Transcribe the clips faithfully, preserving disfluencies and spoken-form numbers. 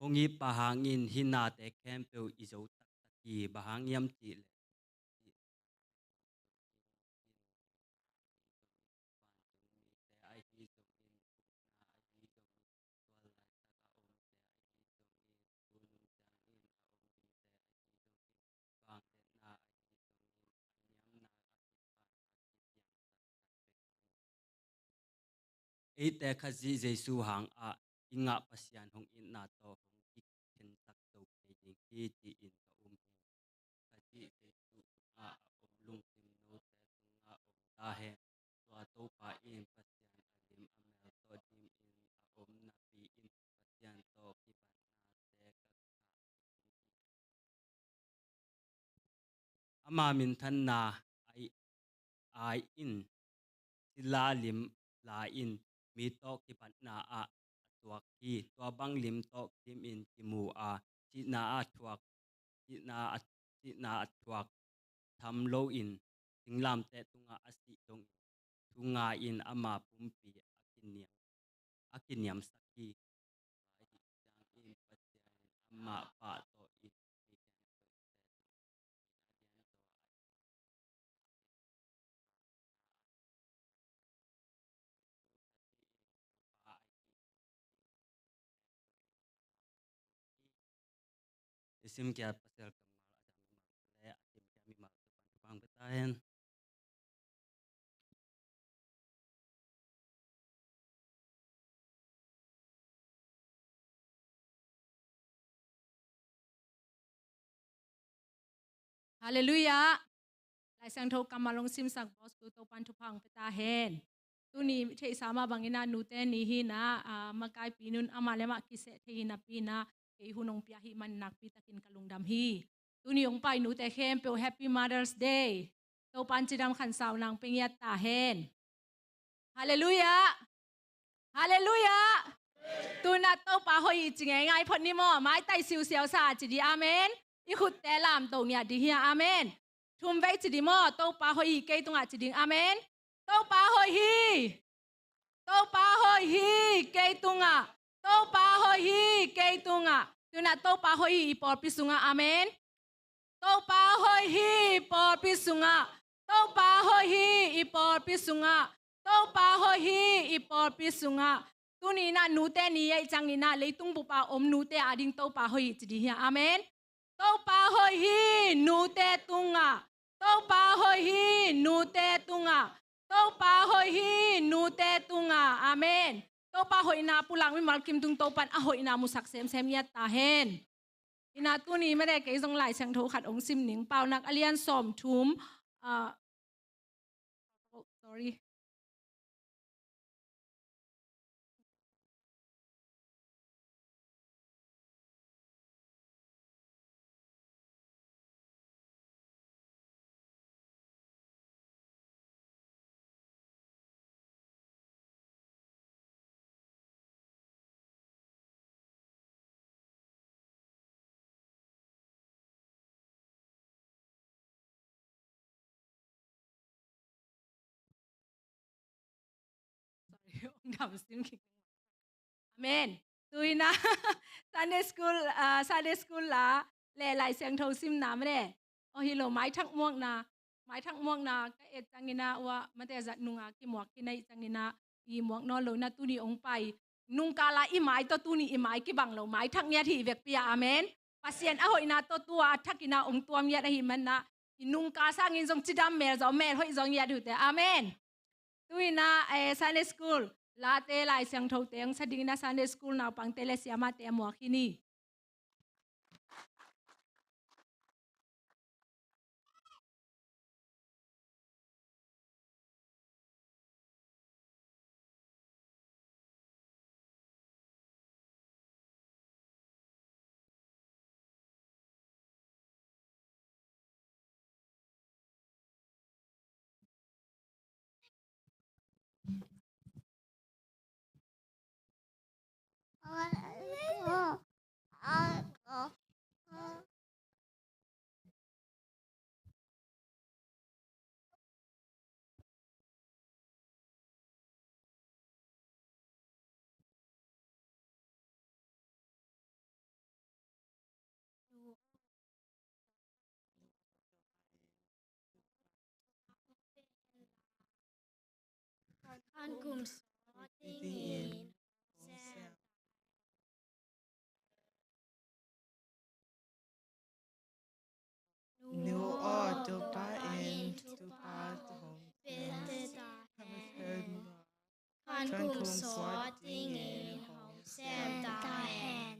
Hong it pah hangin hih nate khempeuh i zo taktak hi. Bang hang hiam cih leh eite Khazih Jesu hangah i ngah Pasian hong itna tawh hong kikhensak to kei ding hi, ci-in ka um hi. Khazih Jesu tungah a om lungsim note tungah om ta hen. Tua Topa in Pasian a lim a mel tawh dimin a om napi in Pasian tawh kipatnate ka ngah. Ama minthanna ai, ai in sila lim la-in mi tawh kipatna ah a tuak hi. Tua bang lim tawh kidimin kimu a, sihna a thuak, sihna a, sihna a thuak tham loin singlamteh tungah a sih dongin thu nga-in ama pumpi a kiniam, a kiniamsak hi. Tua ahih ciangin Pasian in amah pah tawh in mi khempeuh i simkhia Pasian kammal a dang mimal le a simkhia mimal Topa'n thupha hong pia ta hen. Halleluiah. Lai Siangtho kammal hong simsak boss tu Topa'n thupha hong pia ta hen. Tuni theihsa mah bangin ah nute ni hi-in ah, ah, makaipi nun amah le amah kiseh thei hi napi-in ah kei hun hong pia ahih manin nakpi takin ka lungdam hi. Tuni hong pai nute khempeuh Happy Mother's Day. Topa'n cidam khansau nang pia ngiat ta hen. Halleluiah. Halleluiah. Tu-in ah Topa hoih hi ci ngeingai phot ni maw. Maitai siusiau sa ci ding, amen. I khutte lamto ngiat ding hi a, amen. Thum vei ci ding maw. Topa hoih hi kei tungah ci ding, amen. Topa hoih hi. Topa hoih hi kei tungah. Topa hoih hi kei tungah. Tu-in ah Topa hoih hi i pawlpi sungah, amen. Topa hoih hi i pawlpi sungah. Topa hoih hi i pawlpi sungah. Topa hoih hi i pawlpi sungah. Tuni-in ah nute ni ahih ciangin ah leitung bup a om nute ading Topa hoih hi ci ding hi a, amen. Topa hoih hi nute tungah. Topa hoih hi nute tungah. Topa hoih hi nute tungah. Amen. Topa hoihna pulak mimal kim tung Topa'n a hoihna musak semsem ngiat ta hen. Ina tuni mede kei zong Lai Siangtho khat hong sim ning. Paunak a lian sawmthum, ah, oh, sorry. Sorry, ong dam sim kik. Amen. Tu-in ah Sunday school, ah, Sunday school la le Lai Siangtho simna mede. Aw hi lo, maithak muakna. Maithak muakna ka et ciangin ah, ua, mate zat nunga kimuak khin ahih ciangin ah i muak nawn lo-in ah tuni ong pai. Nungkal a i mai tawh tuni i mai kibang lo, maithak ngiat hi i vekpi ah, amen. Pasian a hoihna tawh tua a thakin ah ong tuam ngiat ahih manin ah i nungkal sangin zong cidam mel zaw, mel hoih zaw ngiat hi uh teh, amen. Tu-in ah, eh, Sunday school late, Lai Siangthote hong sa dingin ah Sunday school naupangte le siamahte a muak hi ni. Kum sawt dingin hong sel ta hen. Nu aw, Topa in thupha hong pia ta hen. Khan kum sawt dingin hong sel ta hen.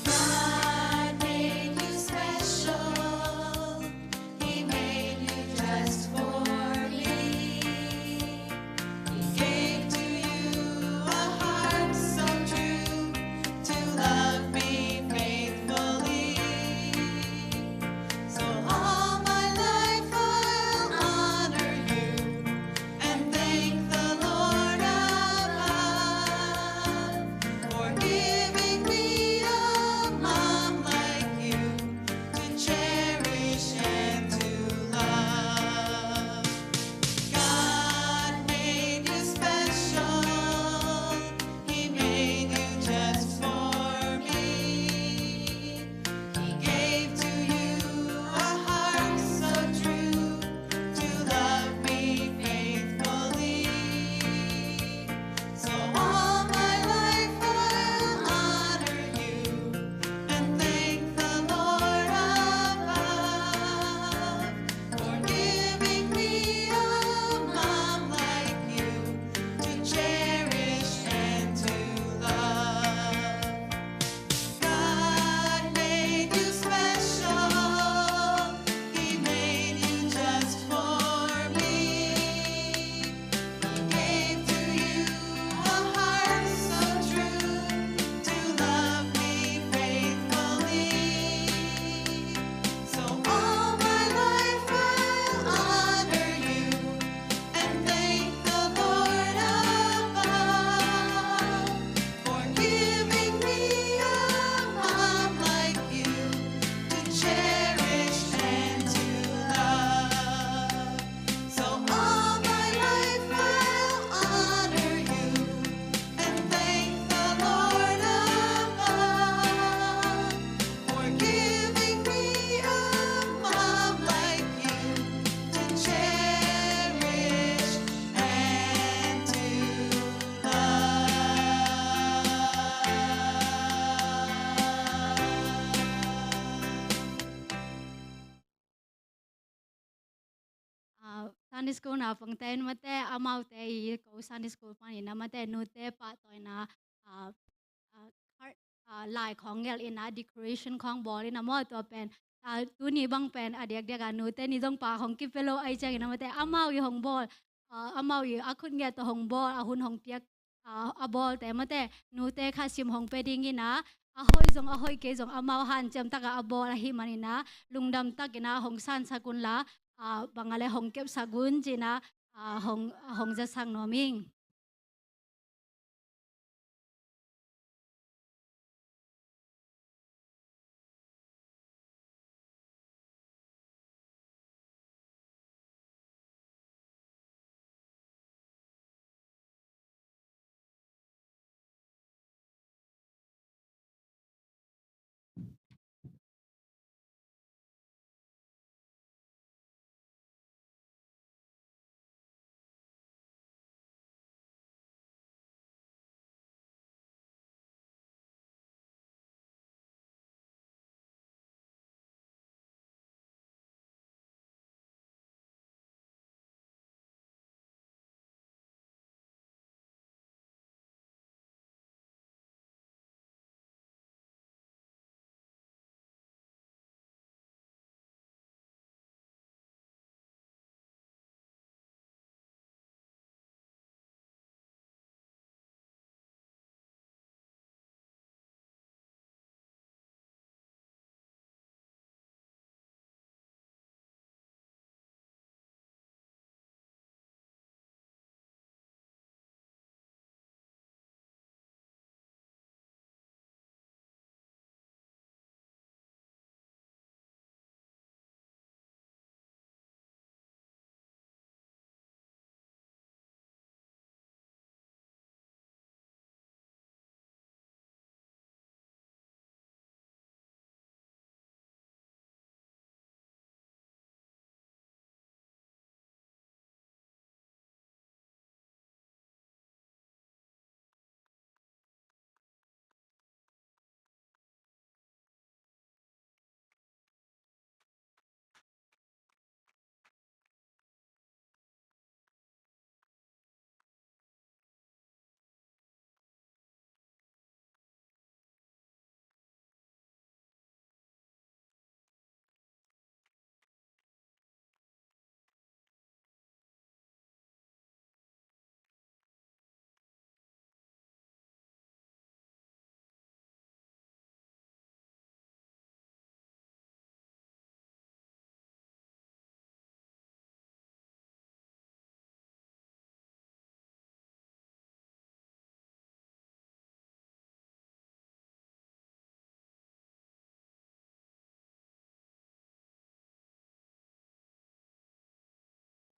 God made you special. He made you just for me. He gave to you a heart so true to love me faithfully. So all my life I'll honor you and thank the Lord above for giving me a mom like you to cherish and to love. God made you special. He made you just for me. He gave to you a heart so true to love me faithfully. So all my life I'll honor you and thank the Lord above for giving me a mom like you to cherish and to love. God made you special. He made you just for me. He gave to you a heart so true to love me faithfully. So all my life I'll honor you and thank the Lord above for giving me a mom like you to cherish and to love. So all my life I'll honor you and thank the Lord above for giving me a mom like you to cherish and to love. Ah, Sunday school naupangte in mate, amaute i ko Sunday school panin a mate, nute pahtawina, ah, ah, card, ah, lai khawng gelh in a, decoration khawng bawl in a maw, tua pen, ah, tuni bang pen a diakdiak a nute ni zong pa khawng kipia lo ahih ciangin a mate, amau i hong bawl, ah, amau i a khut ngiat tawh hong bawl, a hun hong piak, ah, a bawlte mate, nute khat sim hong pia ding in a, a hoih zong a hoih kei zong amau hanciam tak a a bawl ahih manin a, lungdam tak in a hong sansak un la, ah, bang a le hong kepsak un ci in a, ah, hong, hong zasak nuam ing.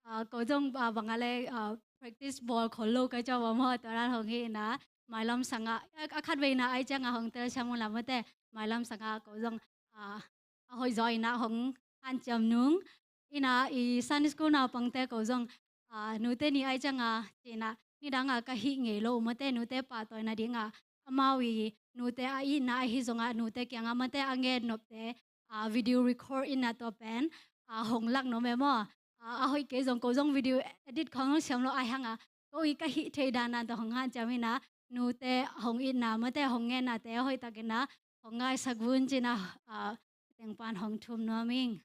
ah, ko zong, ah, bang a le, ah, practice bawl khol lo ka cia bang maw, tua dan hong hi ina, mailam sangah, a, a khat vei ina ai ciangah hong tel siam uh la mate, mailam sangah ko zong, ah, a hoih zaw ina hong hanciam nung. Ina i Sunday school naupangte ko zong, ah, nute ni ai ciangah, ci ina, nidangah ka hih ngei lo uh mate, nute pahtawina dingah, amau i nute a itna ahi zongah, nute kiangah mate a ngen nopte, ah, video record ina tua pen, ah, hong lak nop e maw. Ah, a hoih kei zong ko zong video edit khong hong siam lo ai hangah, ko i ka hih thei dan dan tawh hong hanciam ina, nute hong itna mate hong ngennate a hoih tak ina hong ngaisak vun ci ina, ah, tengpan hong thum nuam ing.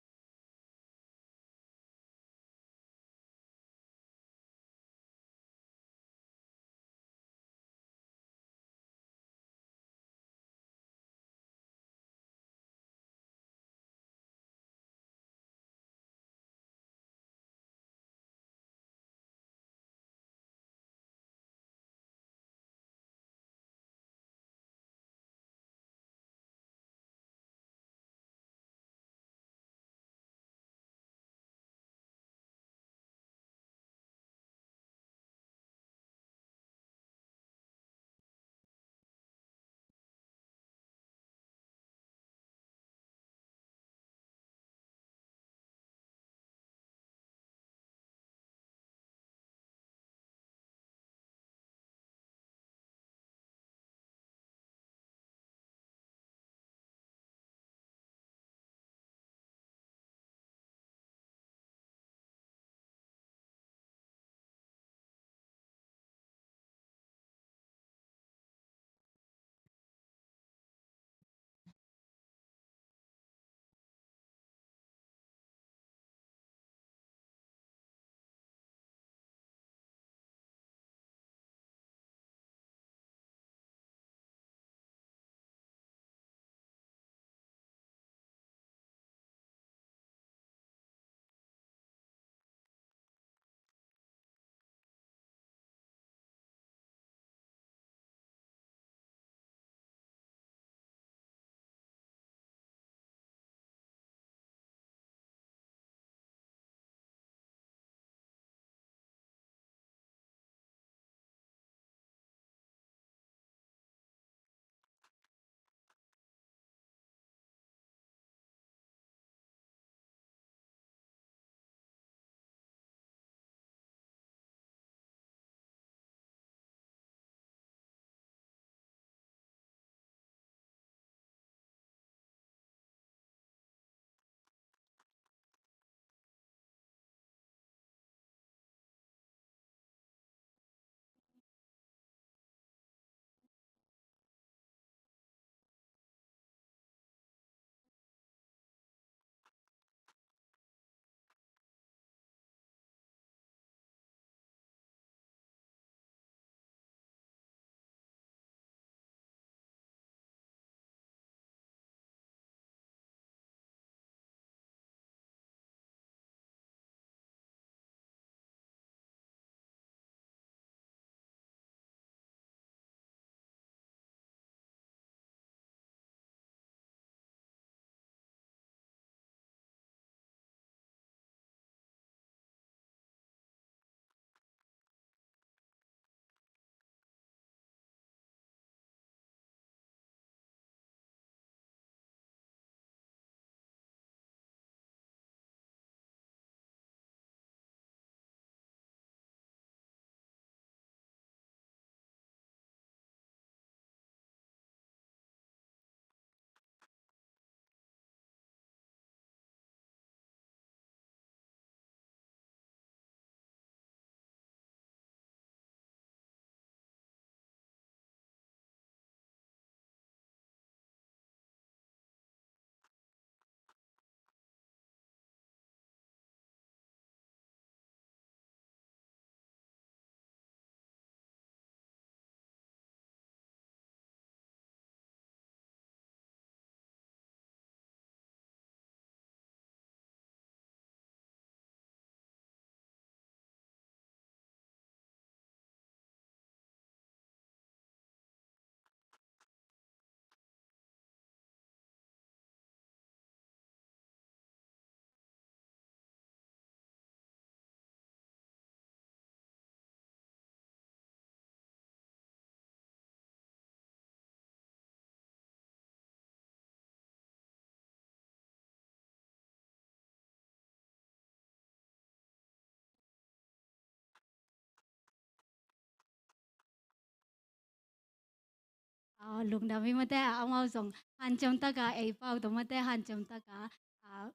Lungdam hi mate, amau zong hanciam taka ei pau tawh mate, hanciam taka, ah,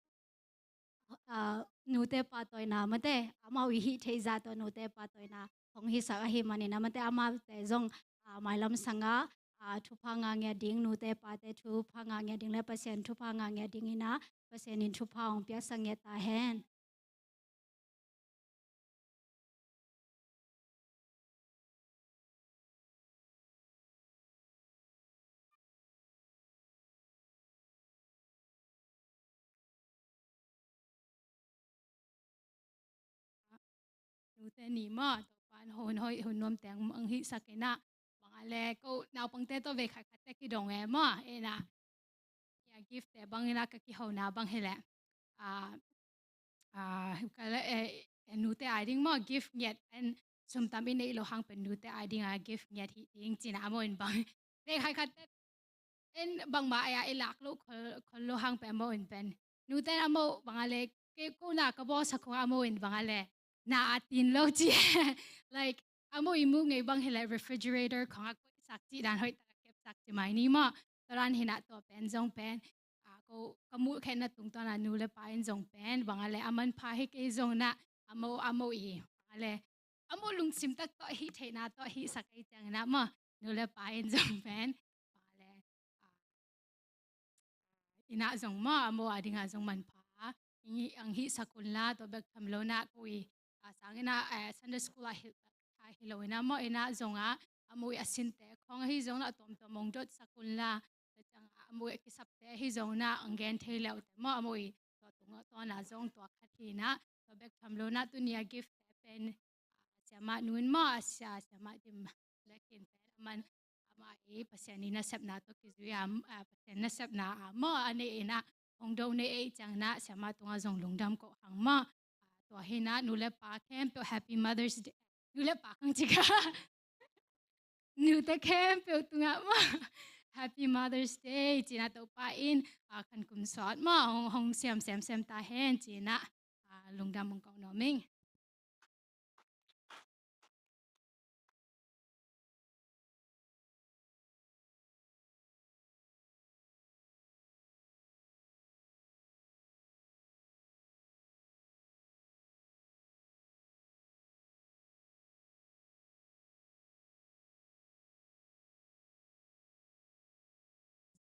ah, nute pa tawina mate, amau i hih theih zah tawh nute pa tawina hong hisak ahih manin a mate, amaute zong, ah, mailam sangah, ah, thupha ngah ngiat ding, nute pate thupha ngah ngiat ding le Pasian thupha ngah ngiat ding ina, Pasian in thupha hong piaksak ngiat ta hen. Nute ni maw, Topa'n hun hoih hun nuam teng mang hihsak ina, bang a le ko naupangte tawh vei khatkhatte kidong e maw, ina. Ia gift te bang ina ka kihona bang hi le. Ah, ah, ka le, eh, eh, nute ai ding maw, gift ngiat en sum tam i neih loh hang pen nute ai ding a gift ngiat hi ding cina amau in bang. Vei khatkhatte en bangmah a i lak loh khol, khol loh hang pen amau in pen. Nute amau bang a le, ke ko na ka bawlsak khong amau in bang a le. Na a tin lo ci. Like, amau i muh ngei bang hi le refrigerator khong a koihsak ci dan hoih taka kepsak ci mai ni maw. Tua dan hi na tua pen zong pen. Ah, ko ka muh khen na tungtawn a nu le pa in zong pen. Bang a le a manpha hi kei zong na amau, amau i. Bang a le amau lungsim tak tawh hih theihna tawh hihsak ei ciang ina maw. Nu le pa in zong pen. Bang a le, ah, ina zong maw, amau a dinga zong manpha. Ang hihsak un la, tua bek tham lo na ko i, ah, sang ina, eh, Sunday school a hi, a hi lo ina maw, ina zong a, amau i a sinte khong ahi zong na a tuamtuam hong dotsak un la. Tua ciang a amau i a kisapte ahi zong na ang gen thei leute maw, amau i tua tunga tua na zong tua khat hi na, tua bek tham lo na tuni a gift te pen, ah, siamah nun maw, a sia, siamah dim lekin pen, aman, amah i Pasian i nasepna tawh kizui a, ah, Pasian nasepna a maw, a nei ina hong do nei ei ciang na, siamah tunga zong lungdam ko hang maw. Ah, tua hi na, nu le pa khempeuh Happy Mother's Day. Nu le pa khang cika. Nute khempeuh tunga maw. Happy Mother's Day. Cina Topa in, ah, kan kum sawt maw. Hong, hong siam, siam, siam ta hen. Cina, ah, lungdam hong kong nuam ing.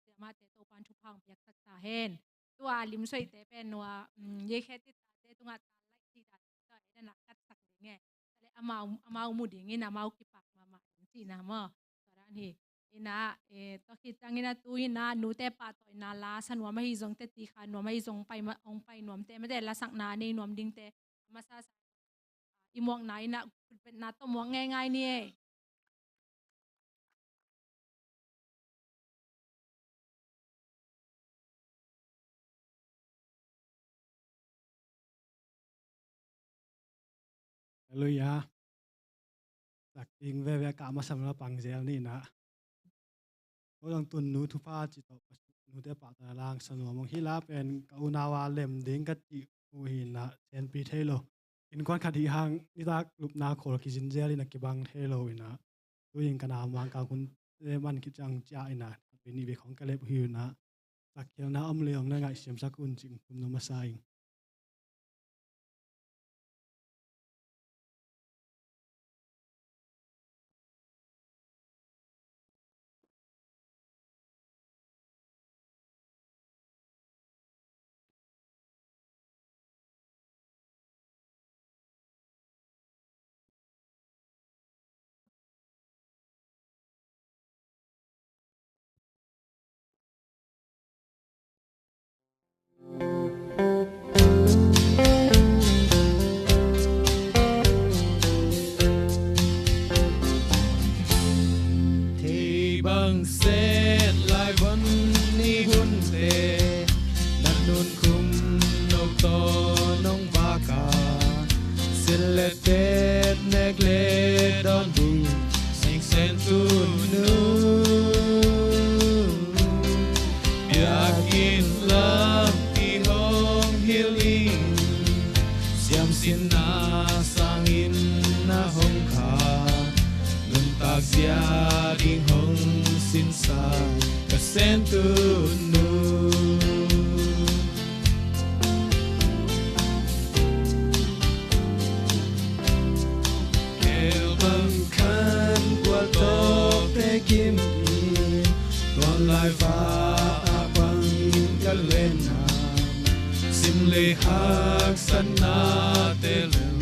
Siamahte Topa'n thupha hong piaksak ta hen. Tua a limsuaite pen nua, mm, ye khe ti tate tunga ta lai ti tate tua ina na katsak ding e. Tale amau, amau mu dingin amau kipak mahmah ding cihna maw. Tua dan hi. Ina, eh, tua khit ciang ina tu ina nute pahtawina la sa nuam ahi zong te ti kha nuam ahi zong pai ma, hong pai nuam te mate la sakna nei nuam ding te. Masa sa i muakna ina khutbetna tawh muak ngeingai ni e. Halleluiah. Takting veve ka masam la pang zel ni na. Ko dang tun nu thupha ci tawh nute pah ta lang sa nuam ong hi la pen ka unau a lem ding ka cih uh hi na senpi thei lo. Innkuan khat hi hang nitak lupna khawl kizin zel ina kibang thei lo ina. Tuin ka na mang ka hun te man kiciang cia ina. Bini be khong ka lep hi na. Takkhialna om leong na ngaihsiamsak un cing kum na masa ing. Thei bang set lai von ni hunte na nun khum no to nong vaka. Sil le tet nek le dawn bu sing sen tun nu. Biakinn lam i hong hilh in siamsinna sangin na hong kha. Nuntak zia ding hong Sinsa ka sentunu. Kherbang khan gualtawpte kim in, tuan lai va a bang ka lenna, sim le haksatnate lem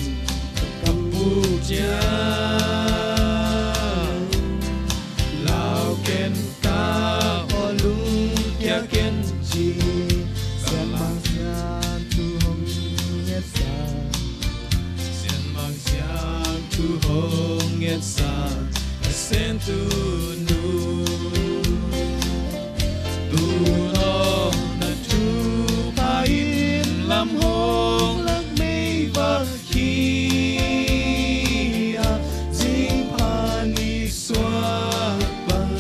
ka pucia. Lau ken ta aw lungkia ken ci, Sianmang Siangtho hong ngetsa, Sianmang Siangtho hong ngetsa ka sentunu. Tunaw na thupha in lam hong lak meivak hi a, zingpha ni suak bang,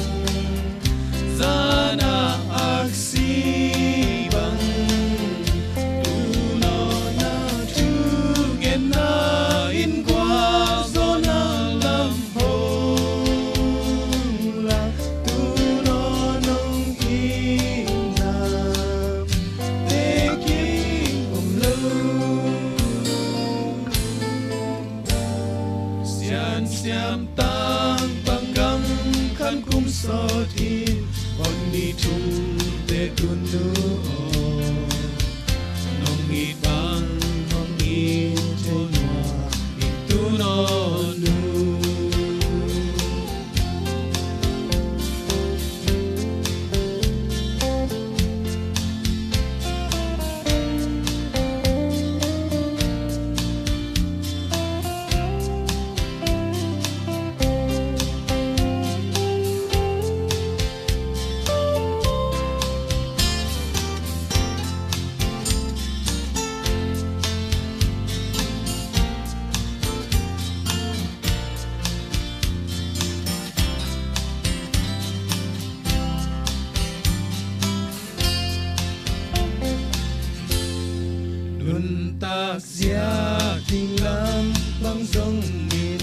zan a aksi bang. Tunaw na thungetna in gualzawhna lam hong lak, tunaw nong itna tekin om lo. Siansiam tangpang gam khan kum sawt in, von ni thumte tunu aw, nong it bang hong it thei nua in tunaw nu. Nuntak ziah ding lam bang zong min,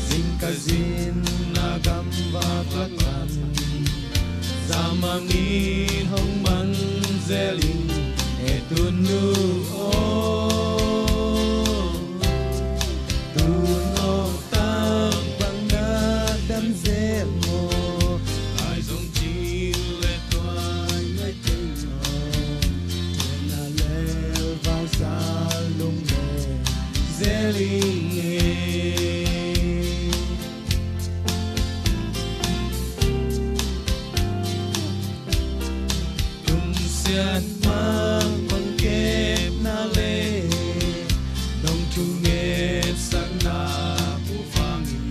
zingkal zin a gamvak lak lam, zan mang in hong man zel ing e tunu aw. Tunaw tangpang na dam zel maw, lai zong cin le tuai ngai teng aw. Tuan a lel vang sa lung le zel ing e. Tung Sianmang hong kepna le nong thungetsakna uh vangin,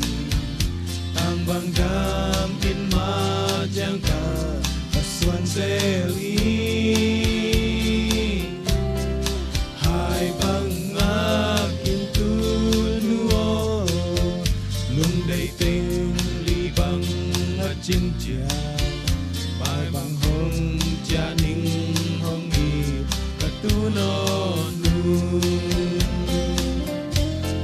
tangpang dam in ma ciang ka, ka suan zel hi. Hai bang ngak in tunu aw, lungdei teng li bang a cing ciang, pai bang hong ciah ning hong it ka tunaw nu.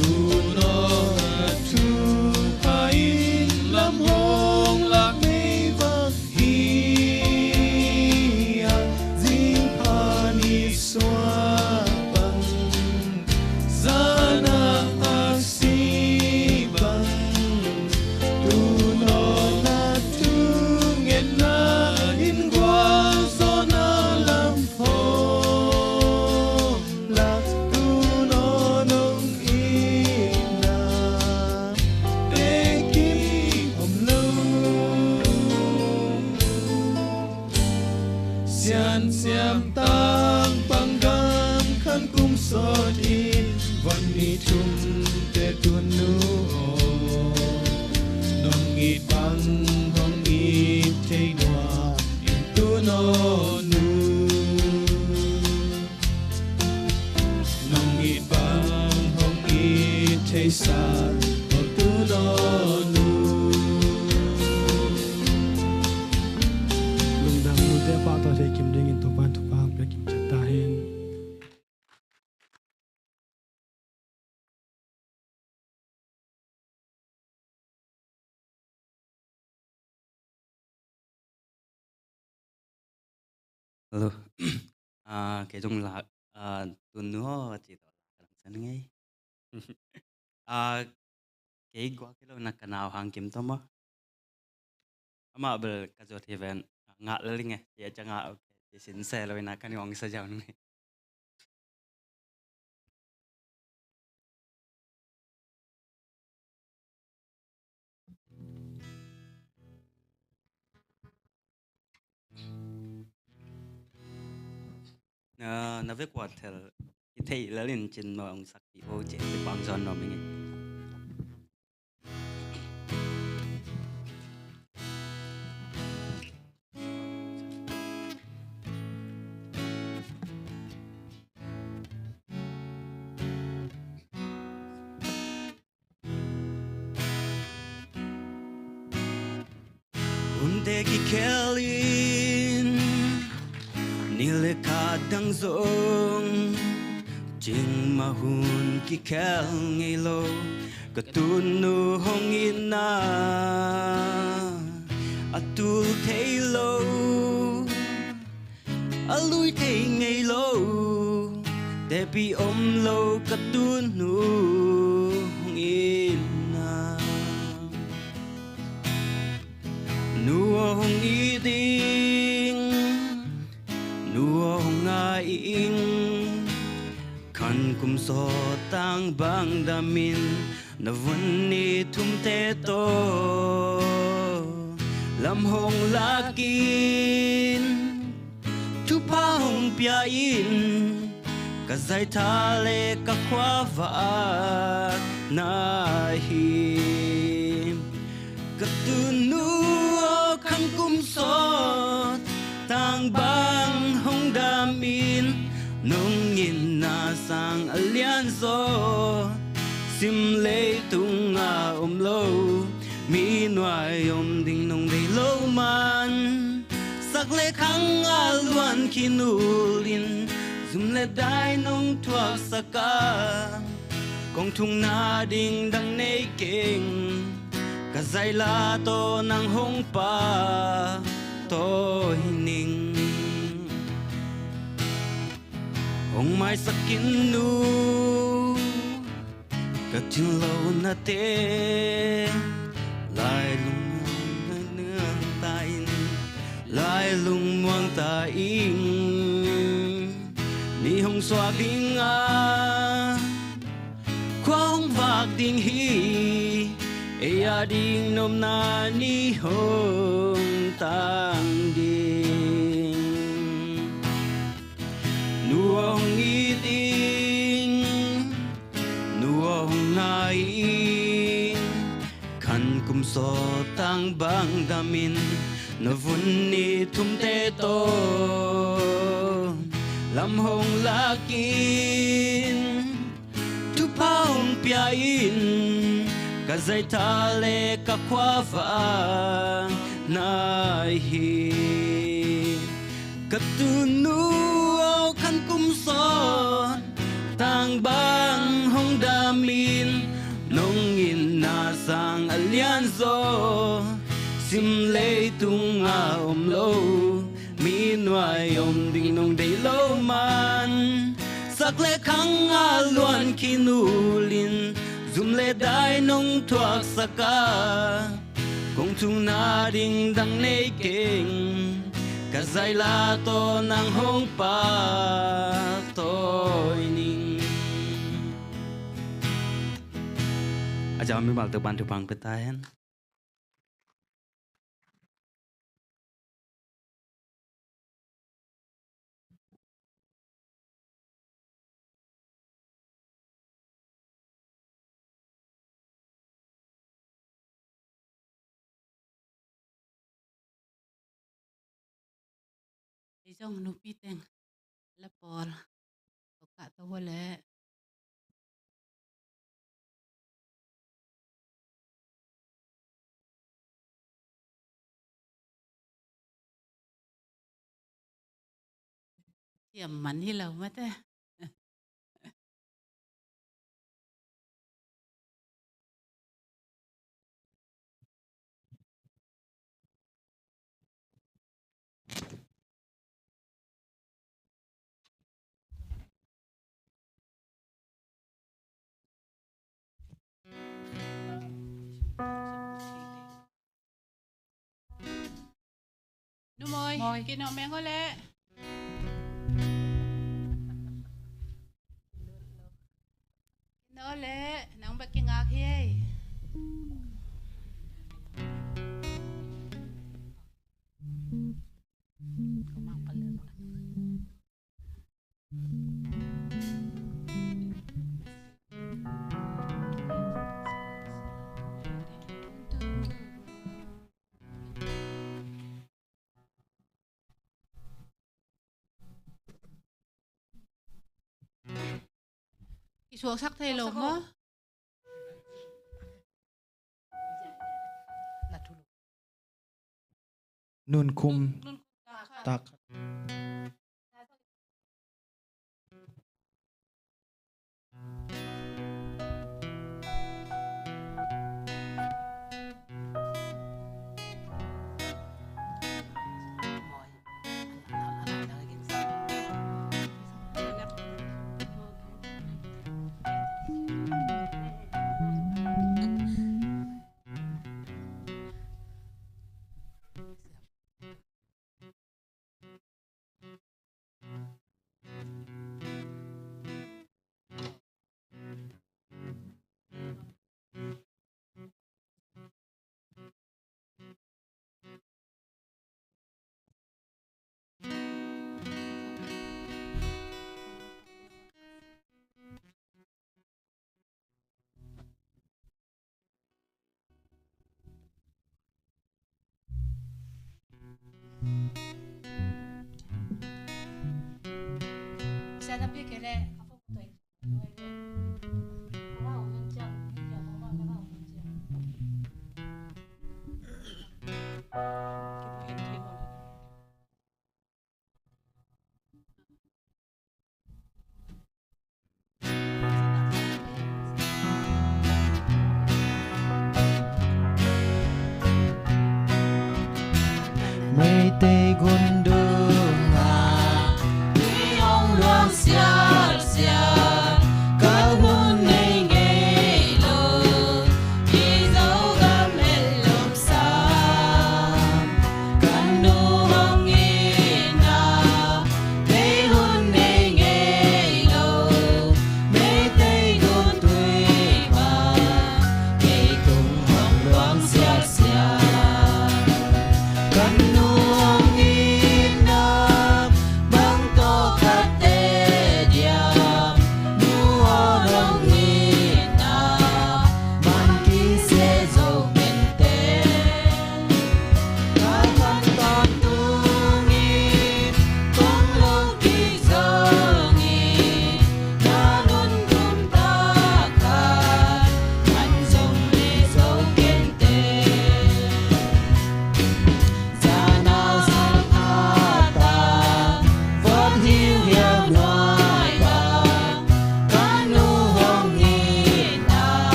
Tunaw na thupha in lam hong lak meivak hi a, zingpha ni suak bang, zan a aksi bang. Tunaw na thungetna in gualzawhna lam hong lak, tunaw nong itna tekin om lo. Siansiam tangpang gam khan kum sawt in, von ni thumte tunu aw, nong it bang hong it thei nua in tunaw nu. Nong it bang hong it thei sa aw tunaw nu. Lungdam. Nute pahtawi thei kim dingin Topa'n thupha hong pia kim ciat ta hen. Hello. Ah, kei zong la, ah, tun nu haw a ci tawh la ka langsan ngei. Ah, kei guak hi lo na ka nau Hang Kim tawh maw. Amah bel ka zuat hi ven, ah, ngah lel ing e, kei a ciang ah, okay, kei sin se lo ina ka ni ong sa ziau ning e. Na, na vek ua thel i theih lel in cin maw ong sakpih o ci, ci pang zawn nuam ing e. Hunte kikhel in ni le khat dang zong cing mah hun kikhel ngei lo. Ka tunu hong itna a tul thei lo, a lui thei ngei lo, tepih om lo ka tunu hong itna. Nu aw hong it ing, nu aw hong ngai ing, khan kum sawt tang bang damin na vun ni thumte tawh lam hong lak in, thupha hong pia in, ka zaitha le ka khuavak na hi. Ka tunu aw khan kum sawt tang bang hong damin, nong itna sang a lianzaw, sim leitung a om lo mi nuai om ding nong deih lo man. Sak le khang a luan khin ul in, zum le dai nong thuaksak a, kong thukna ding dang nei keng, ka zaila tawh nang hong pahtawi ning. Hong maisak in nu, ka thinlonate lailung muang ta in, lailung muang ta in. Ni hong suak ding a khua hong vak ding hi, ei a ding nopna ni hong tang ding. Nu aw hong it ing, nu aw hong ngai ing, khan kum sawt tang bang damin, na vun ni thumte tawh lam hong lak in, thupha hong pia in, ka zaitha le ka khuavak na hi. Ka tunu aw khan kum sawt tang bang hong damin, nong itna sang a lianzaw, sim leitung a om lo mi nuai om ding nong deih lo man. Sak le khang a luan khin ul in, zum le dai nong thuaksak a, kong thukna ding dang nei keng, ka zaila tawh nang hong pahtawi ning. A zau mimal tuk ban thupha pia ta hen. Ei zong nupi teng la pawl, tawh kah tawh vua leh. Siam man hi lo mate. Mawi. Mawi. Kinawh meng aw leh. Kinawh leh, nang bek kingak hi ei. Kisuaksak thei lo maw? Nunkhum tak. Meitei gundunga i ong luang sial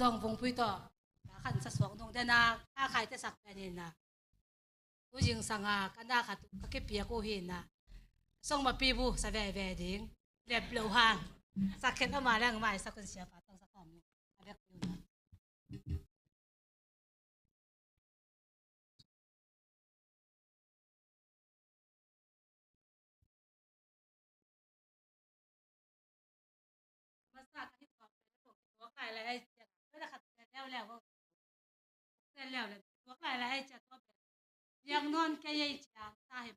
Vung Pui tawh na khat sa suak nung dena a khai te sak pen hi na. Tu zingsang a ka na khat ka kipiak uh hi na. Song ma pi bu sa veve ding. Lep lo hang. Sa khen ama leng mai sa kun sia pa tang sa khom. A bek piu na. Masa ka hi tuak lai lai ai cia. Ka na khat cia leu leu. Cia leu leu. Tuak lai lai ai cia tuak. Yang non ke yei cia sa hi.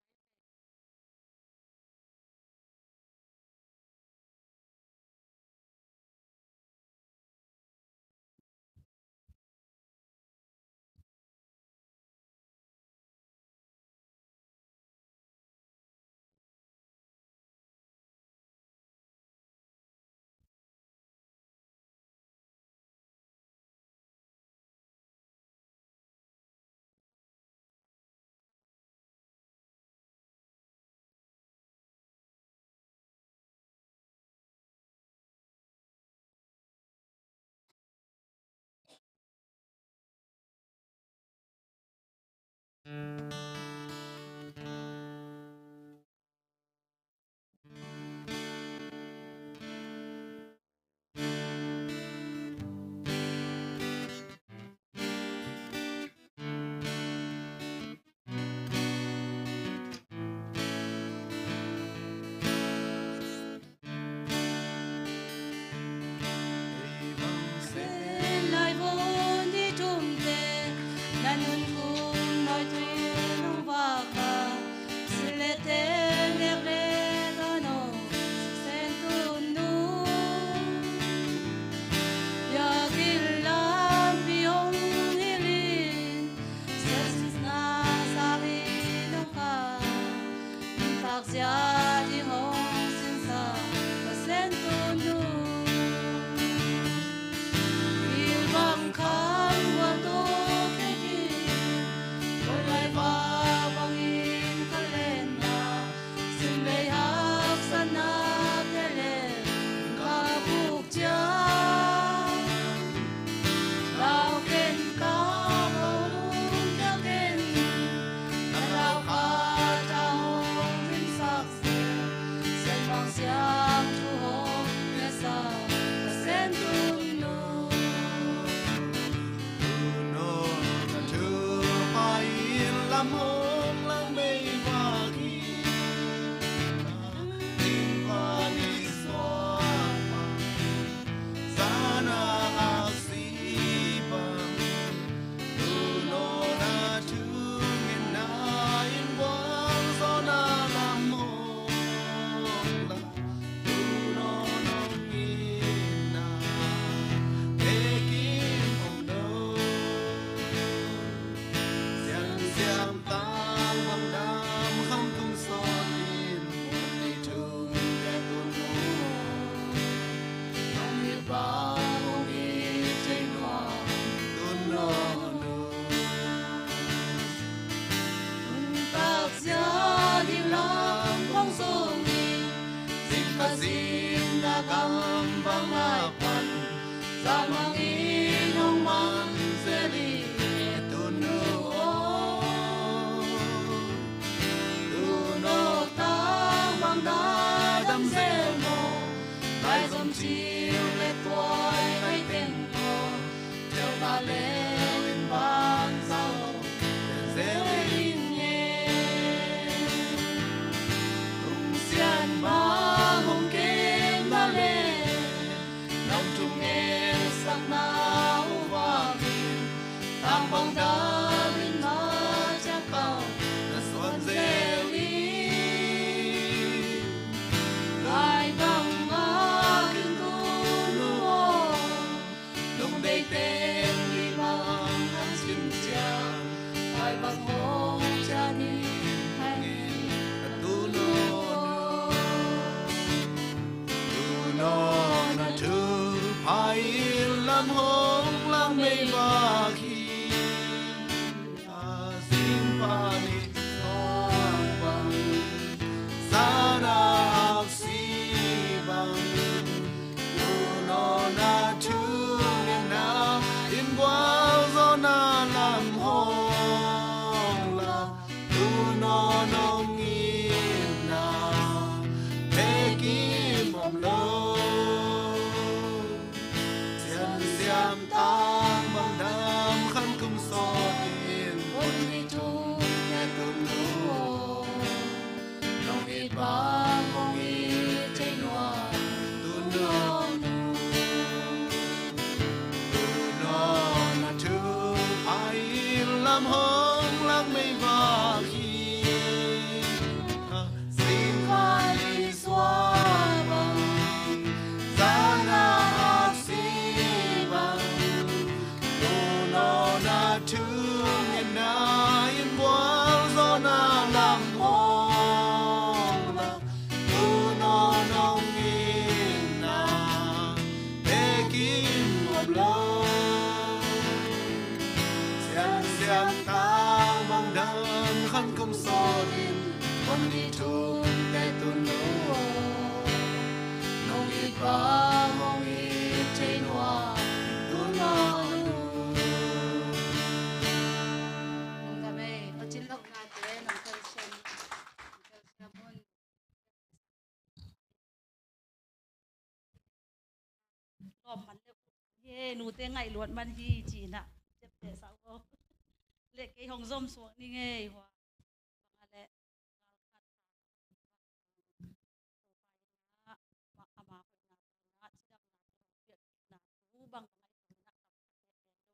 Nong itna pekim om lo. Siansiam tang bang dam khan kum sawtin, un i tung e tun nu. Nong it bang hong it thei nuam tun nu. Tun nu na thu ai lam hong lang mei bang hi. Singkhan i sua bang, zana aksi bang, tun nu na thu ngen na in bual zaw na lam hong lak, tun nu nong itna pekim om lo. Siansiam tang bang dam khan kum sawtin, hong it tung e tun nu. Nong it bang hong it thei nuam tun nu. Nong dam ei, Pacin lohna te nong telsiam, nong telsiam un. Lawm man le, he nute ngaih luat man hi ci-in ah, ciapteh sa uh aw. Le kei hong zom suak ning ei hua. Bang a le, gal khat, ama hoihna, cidamna, piakna, tu bang bang a i tung nak tam khat lo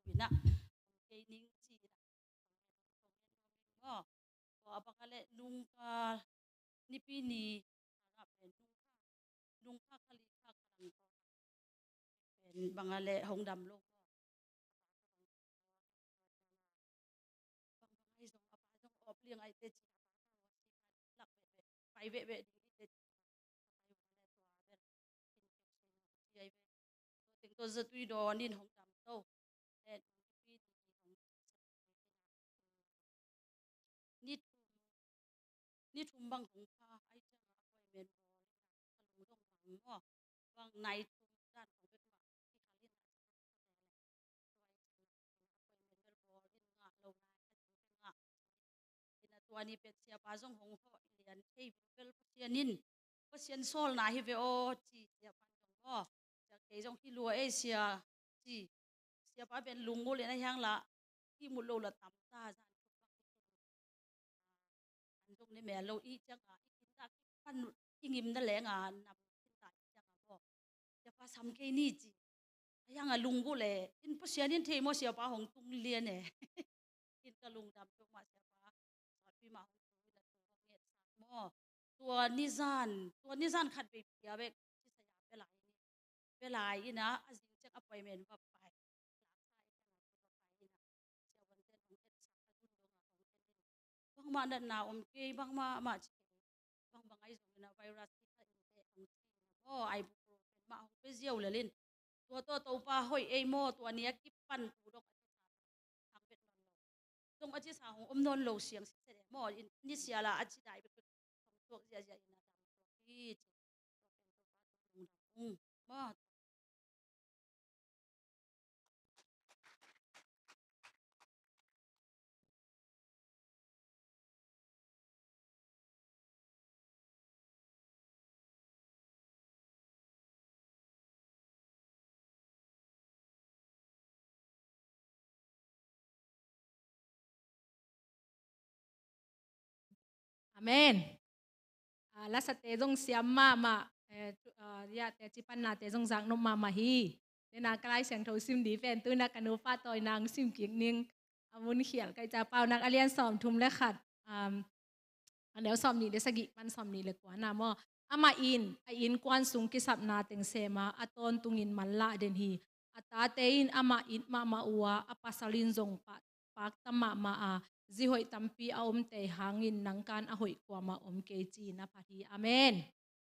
in ah, kei ning ci-in ah, maw. Tua bang a le nungka nipi ni, a pen nungka, nungka khali kha khalang tua pen bang a le hong dam lo. Bang bang ai zong a pa zong op liang ai te ci a pa lak veh veh, pai veh veh ding i te ci a pa pai veh veh tua bel. Teng tua zatui dawn in hong dam to. Ni thum, ni thum bang hong pha ai ciang a appointment bawl in a ka lungdong bang maw. Bang nai thum dan hong pek mah hi khalin a ci appointment bel bawl in ngah lo nai a ci ngah. Ina tua ni pen siapa zong hong hawh lian thei bel Pasian in Pasian sawlna hi ve aw ci siapa zong maw. Ciang kei zong hi lua ei sia ci. Siapa pen lungul in a hiang la, i mut lo la tam ta zan. An zong ne mel lo i ciang a, i kinta kipan i ngim na leng a nam kinta i ciang a maw. Siapa sam kei ni ci. A hiang a lungul e, in Pasian in thei maw siapa hong tung lian e. In ka lungdam peuhmah siapa. Sawtpi mah hong tung in a tung hong ngetsak maw. Tua nizan, tua nizan khat vei pia bek, ci saya pia lai ni. Pia lai in a, a zing ciang appointment va pai. Bangmah natna om kei, bangmah mah ci kei. Bangbang ai zong in a virus hi kha in teh hong si in a maw, ibuprofen mah hong pia ziau lel in. Tua tua Topa hoih ei maw, tua ni a kipan tu dong a cisa hong vet nawn lo. Dong a cisa hong om nawn lo siang sitset e maw, in ni sia la a ci dai bek bek hong tuak ziahziah in a dam tuak hi ci. Tua pen Topa tung dong dam ung maw. Amen. Ah, lasate zong siam mahmah, eh, tu, ah, ya, teci pannate zong zaknop mahmah hi. Tena ka Lai Siangtho sim di pen tu-in a ka nupa tawina hong sim kik ning. A mun khial ka hih ciang Paunak a lian sawmthum le khat, um, a neu sawmnih le sagih pan sawmnih le kua na maw. Amah in a innkuan sung kisapna teng sem a, a tawntungin manlah den hi. A tate in amah it mahmah uh a, a pasal in zong pa pakta mahmah a, zi hoih tampi a om tei hangin nangkan a hoih kuamah om kei ci-in a phat hi. Amen.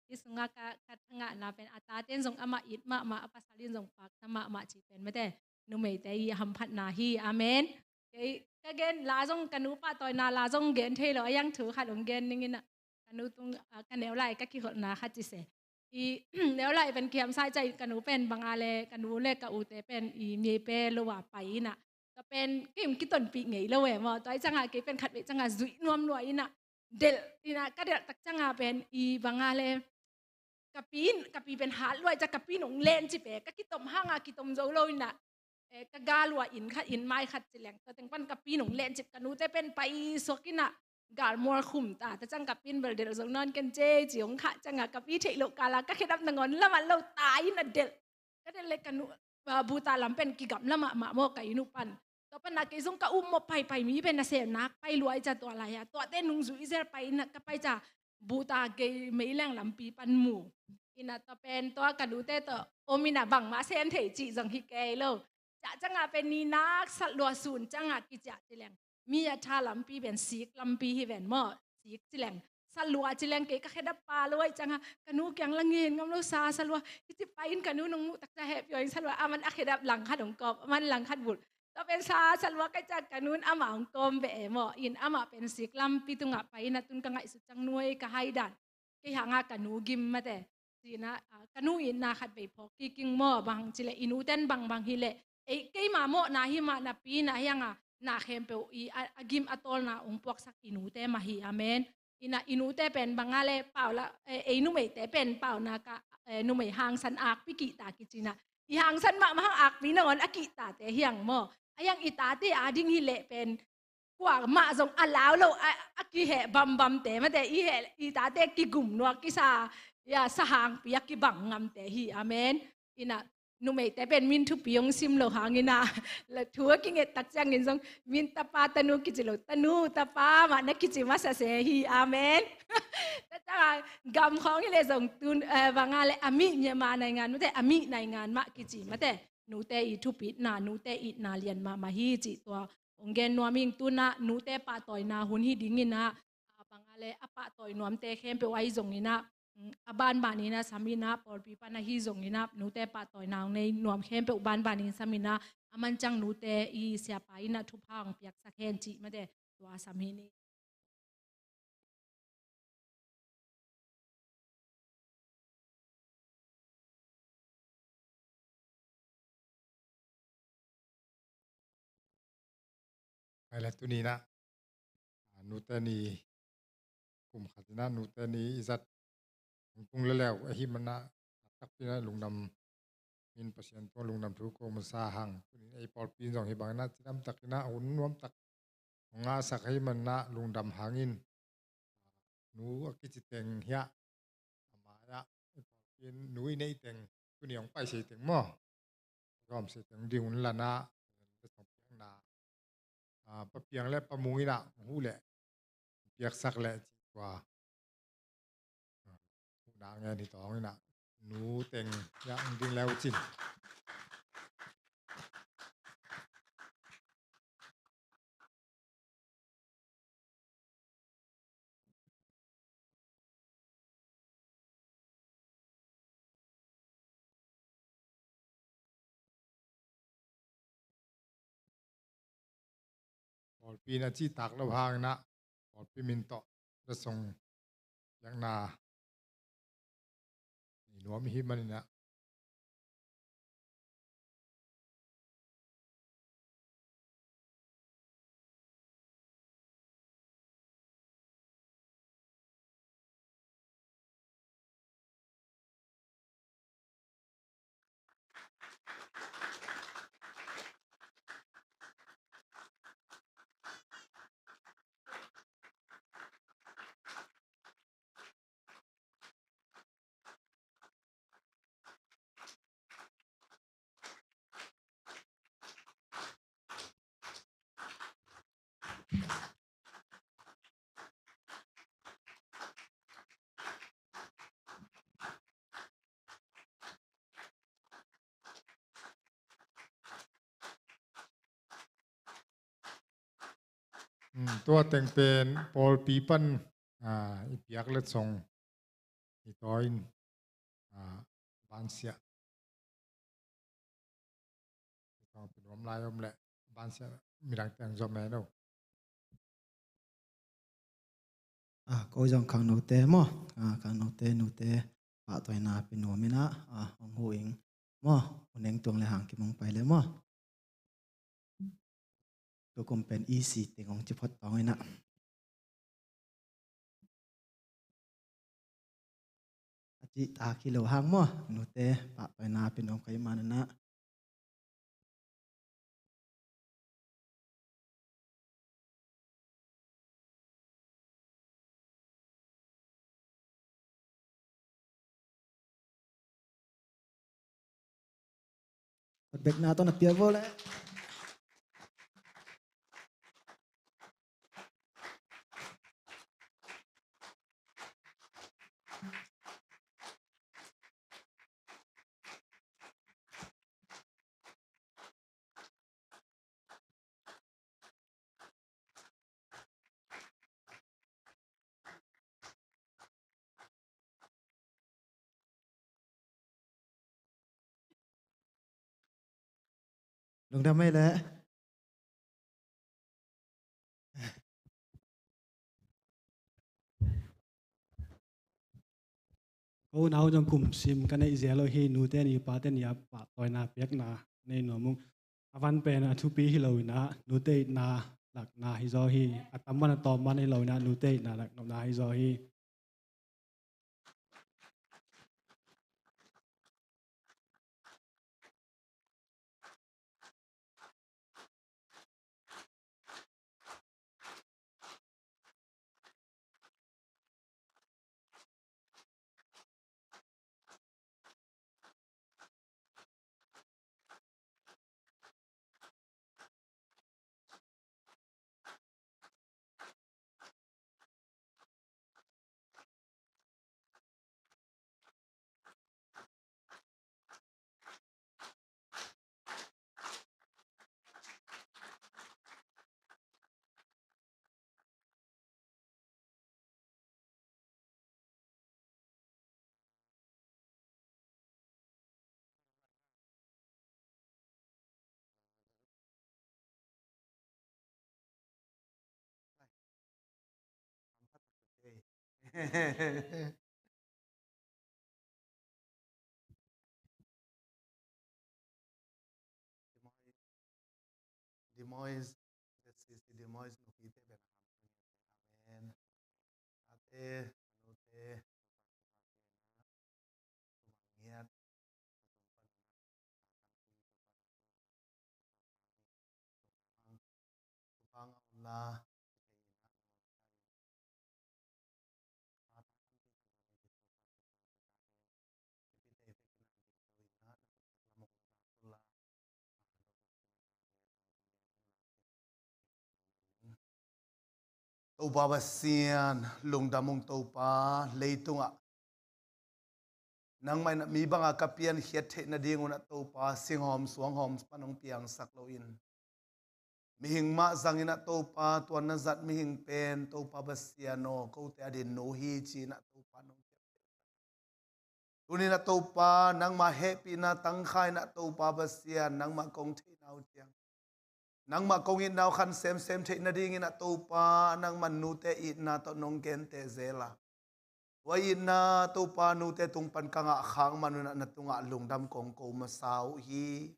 Hih sungah ka, ka thangahna pen a tate in zong amah it mahmah, a pasal in zong pakta mahmah cih pen mate numeite i hamphatna hi. Amen. Kei ka gen la zong ka nupa tawina la zong gen thei lo a, a hiang thu khat hong gen ning in a, ka nu tung, ah, ka neu lai ka kiholhna khat ci se. I neu lai pen kihamsa i cih ka nu pen bang a le ka nu le ka ute pen i mei pe lo a pai in a, ka pen kei hong kitonpih ngei lo e maw. Tua i ciang a kei pen khat vei ciang a zuih nuam lua in a, delh, ina ka delh tak cianga pen i banga le ka pi in, ka pi pen hat lua i cia, ka pi in hong lencip e, ka kitom hanga kitom zo lo ina, eh, ka gal ua inn khat, inn mai khat ci leng, tua teng pan ka pi in hong lencip, ka nute pen paisuak ina galmual khum ta, ta ciang ka pi in bel delh zo nawn ken ci, ci hong khah cianga ka pi theih loh kala ka khedap nangawn lam a lo ta ina delh. Ka delh le ka nu, ah, buta lam pen kigamla mahmah maw ka inn uh pan. Tua pana kei zong ka um maw paipai mi pen nasem nak pai lua i cia tua lai-a. Tuate nungzui zel pai ina ka pai cia buta gei meileng lampi pan mu. Ina tua pen tua ka nute tawh om ina bangmah sem thei cih zong hi kei lo. Cia cianga pen ni nak sat lua sun cianga kiciah ci leng. Mi a tha lampi pen sik lampi hi ven maw. Sik ci leng. Salua ci leng kei ka khedap pa lo ai cianga ka nu kiang la ngen ngam lo sa salua. Kici pai in ka nu nong muh tak cia heh pio in salua. Aman a khedap lang khat hong kawm. Aman lang khat bulh. Tua pen sa salua ka cia ka nun amah hong kawm ve e maw. In amah pen sik lampi tungah pai ina tun ka ngaihsut ciang nuai ka hai dan. Kei hanga ka nu gim mate. Cina, ah, ka nu itna khat vei phawk kiking maw, bang hang cileh i nuten bangbang hileh. Ei, keima mawhna hi mah napi na hianga, na khempeuh i a, a gim a tawlna ong puaksak i nute mah hi, amen. Ina i nute pen banga le pau la, eh, ei numeite pen pauna ka, eh, numei hangsan akpi kihta kicina. I hangsan mahmah hang akpi nangawn a kihtate hiang maw. A hiang i tate ading hileh pen kuamah zong a lau lo, a, a kiheh bambamte mate, i heh, i tate kigum nuak kisa, ya, sahangpi a kibang ngamte hi, amen. Ina, numeite pen min thupi hong sim lo hangina, la thu a kinget tak ciangin zong, min tapa tanu kici lo, tanu tapa mah na kici masa se hi, amen. Ta cianga, gam khawng hileh zong tun, eh, banga le a mi nyama naingan mate, a mi naingan mah kici mate. Nute i thupitna, nute itna lian mahmah hi cih tua ong gen nuam ing. Tuna nute pahtawina hun hi dingina, a banga le a pahtawi nuamte khempeuh ahi zongina, mm, a banbanina samina, pawlpi pana hi zongina, nute pahtawina ong nei nuam khempeuh banbanin samina, a manciang nute i siapa ina thupha ong piaksak hen cih mate tua sam hi ni. Ai la tuni na, a, nute ni kum khat ina nute ni i zat hong tung leleu ahi mana takpi na lungdam in Pasian tung lungdam thu ko masa hang. Tuni ei pawlpi in zong hi bangina cidam takina hun nuam tak hong ngahsak ahi mana lungdam hangin nu a kici teng hiah a mai-ah nu i neih teng tuni hong pai sei teng maw? Gawm sei teng ding un lana, a, Pa Piang le Pa Mung ina huh leh piaksak leh ci tua. Huhna ngen hi tawng ina nu teng hiah hong ding leu cin. Pawlpi na cihtak lo hangina pawlpi min tawh na song piakna i nuam hi manina. Tua teng pen pawlpi pan i piak letsong i taw in bansiah i taw pen om lai om leh bansiah midang teng zom e no. A, ko zong khangnote maw, a, khangnote nute pahtawina pi nuam ina, a, hong hu ing maw, u neng tuang le hang kimong pai le maw. Tukum pen isi teng hong ci phot tawng ina. cihtak hi lo hang maw, nute pahtawina pia nuam ka hih manin ah. Bekna tawh na piak vo le. Lungdam ei leh. Ko unau zong kum sim ka neih zia lo hi, nute ni pate ni a pahtawina piakna nei nuam ung. A van pen a thupi hi lo in ah, nute itna lakna hi zaw hi, a tam man a tawm man hi lo in ah, nute itna lakna hi zaw hi. Demois, Z C C Demois nupite bena. Amen. Ate, anute, ngiat, Topa Pasian, lungdam ung Topa, leitungah nangmah in mi banga ka piankhiat theih nadingun ah Topa, singhawm suanghawm pan hong piangsak loin, mihing mah zangin ah Topa, tua na zat mihing pen Topa Pasian aw, kote a din nu hi ci-in ah Topa nong ciah. Tunin ah Topa, nangmah hehpihna tangkha in ah Topa Pasian, nangmah kong theihna uh ciang, nangmah kong itna uh khan semsem theih nadingin ah Topa, nangmah nute itna tawh nong gente zel a, tua itna Topa nute tung pan ka ngah khak man un ah na tungah lungdam kong ko masa uh hi.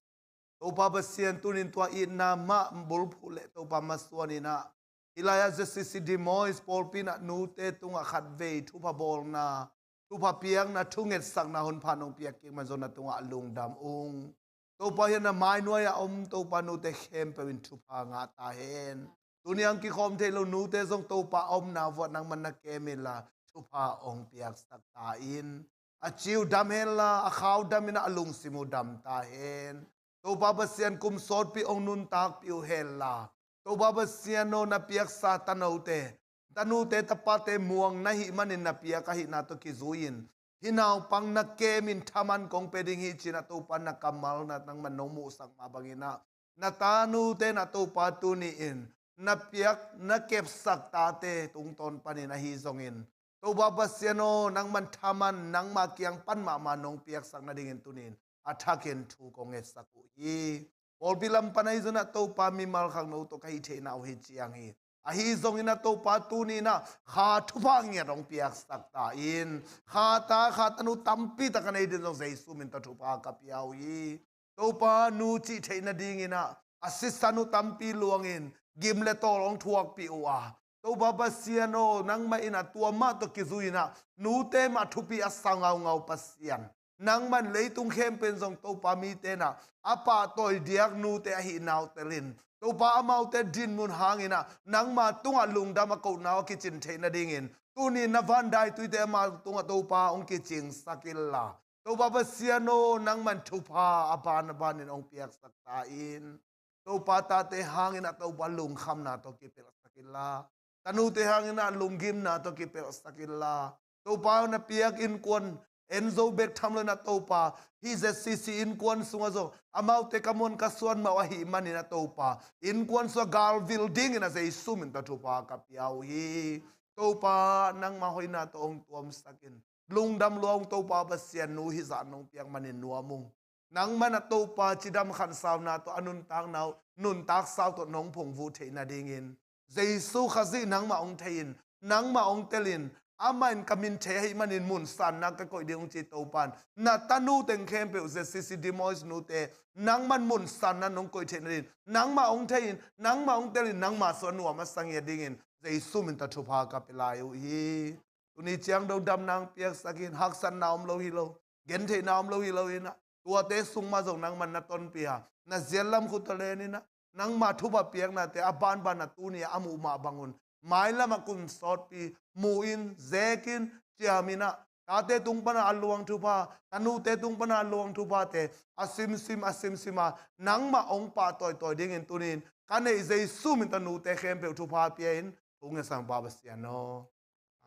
Topa Pasian, tunin tua itna mah bulphuh le Topa masuan in ah, hih lai-ah Z C C Demois pawlpi in ah nute tungah khatvei thupha bawlna, thupha piakna, thu ngetsakna hun pha nong piak kik man zong na tungah lungdam ung. Topa, hih na mainuai-ah om Topa, nute khempeuh in thupha ngah ta hen. Tuni hong kikhawm theih lo nute zong Topa omna vuah nangman na kem inla, thupha hong piaksak ta in. A ci uh dam henla, a kha uh dam in ah, a lungsim uh dam ta hen. Topa Pasian, kum sawtpi hong nuntakpih uh henla, Topa Pasian aw, na piaksa tanote, tanute tapate muang na hih manin na piak ahihna tawh kizui-in, hih naupang na kem in thaman kong pia ding hi ci-in ah Topa, na kammalna nangman nong muhsak mah bangin ah, na tanute in ah Topa, tuni-in na piak, na kepsak tate tungtawn panin ahi zongin, Topa Pasian aw, nangman thaman, nangma kiang pan mahmah nong piaksak nadingin tunin a thakin thu kong ngetsak uh hi. Pawlpi lam pan ahi zongin ah Topa, mimal khak no tawh ka hih theihna uh hi ciang hi. Ahi zongin ah Topa, tuni in ah kha thupha ngiat hong piaksak ta in. Kha ta, kha tanu tampi tak a nei dingin zong Jesu min tawh thupha ka pia uh hi. Topa, nu cih theih nadingin ah a sisan uh tampi luangin gim le tawl hong thuakpih uh a, Topa Pasian aw, nangmah in ah tua mah tawh kizui in ah nute mah thupi a sa ngaungau Pasian, nangmah in leitung khempeuh in zong Topa mite in ah a pahtawi diak nute ahihna uh telin, Topa amaute dinmun hangin ah nangma tungah lungdam a kohna uh a kicin theih nadingin tuni na vandaituite ama tungah Topa hong kicingsak inla, Topa Pasian aw, nangmah in thupha a ban a banin hong piaksak ta in. Topa tate hangin ah Topa lungkhamna tawh kipelhsak inla, tanute hangin ah lunggimna tawh kipelhsak inla, Topa na piak innkuan en zo bek tham lo in ah Topa, hih Z C C innkuan sungah zong amaute ka muan ka suan mah uh ahih manin ah Topa, innkuan sungah galvil dingin ah Jesu min tawh thupha ka pia uh hi. Topa nangmah hoihna tawh hong tuamsak in. Lungdam lua ung Topa Pasian, nu hih zah nong piak manin nuam ung. Nangmah in ah Topa cidam khansauna tawh a nuntakna uh nuntak sau tawh nong phungvuh theih nadingin Jesu Khazih nangmah hong thei in, nangmah hong tel in, amah in ka min thei ahih manin mun sanna ka koih ding hong ci Topa in, na tanu teng khempeuh Z C C Dimois nute, nangmah in mun sanna nong koih theih nadingin nangmah hong thei in, nangmah hong tel in, nangmah sungah nuam a sa ngiat dingin Jesu min tawh thupha ka pia lai uh hi. Tuni ciang dodamna hong piaksak in, haksatna om lo hi lo, gentheihna om lo hi lo in ah, tuate sung mah zong nangmah in na tonpih a, na ziatlam khut tawh len in ah, nangma thupha piaknate a banban a tuni a muh mah bangun mailam ah kun sawtpi, mu in, zek in, ciam in ah, tate tung pan a luang thupha, tanute tung pan a luang thuphate a simsim a simsim a nangmah hong pahtawi tawi dingin tuni in ka neih Jesu min tawh nute khempeuh thupha pia in, thu ngetsak Pa Pasian aw.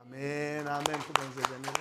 Amen, amen. Khut beng ziahziah ni.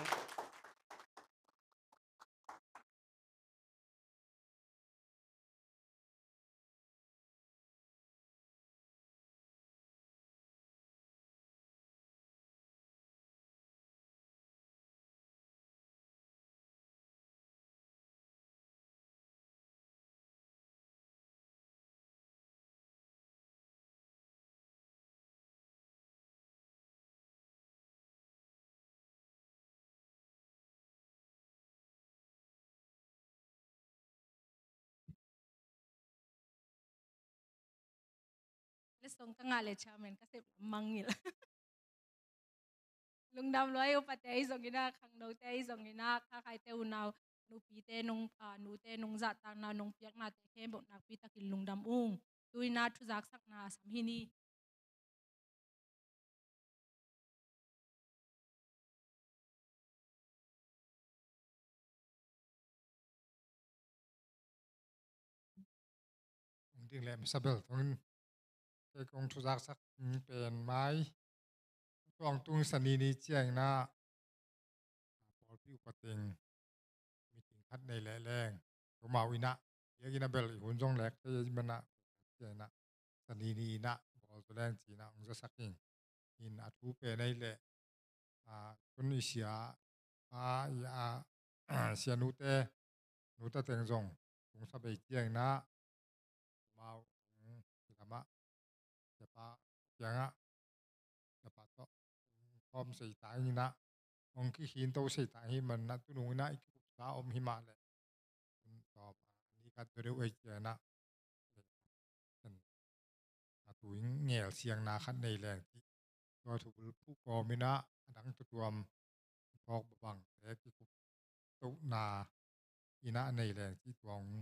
Lesson ka ngah le chairman ka sep mangngilh. Lungdam lua ei, upate ahi zongin ah, khangnote ahi zongin ah, khakhaite unau, nupite nong, ah, nute nong zahtakna, nong piaknate khempeuh nakpi takin lungdam ung. Tu-in ah thuzaksakna sam hi ni. Ong ding leh masa bel thongin kei kong thuzaksak pen mai. Tuang tung Sani ni ciangin ah pawlpi upa teng meeting khat nei leh leng, tua mau in ah, biakinn ah bel i hun zong lek thei ahih manin ah, ciangin ah Sani ni in ah bawl zaw leng ci-in ah hong zasak ing. In a thu pen ahih leh, a, tun i sia, a, i, a, sianute, nute teng zong tung sa bei ciangin ah, mau, mm, i lamah, siapa kiangah, siapa tawh, mm, thawm sei ta ing in ah, hong kikhinto sei ta ing ahih manin ah, tunung in ah i kikupsa om hi mah leh, tun tawm, a, ni khat deuhdeuh ei ciangin ah, a tu in ngelsiangna khat nei leng cih. Tua thubul phuh kawmin ah a dang tutuam phawk babang te kikup tohna in ah nei leng cih tua hong.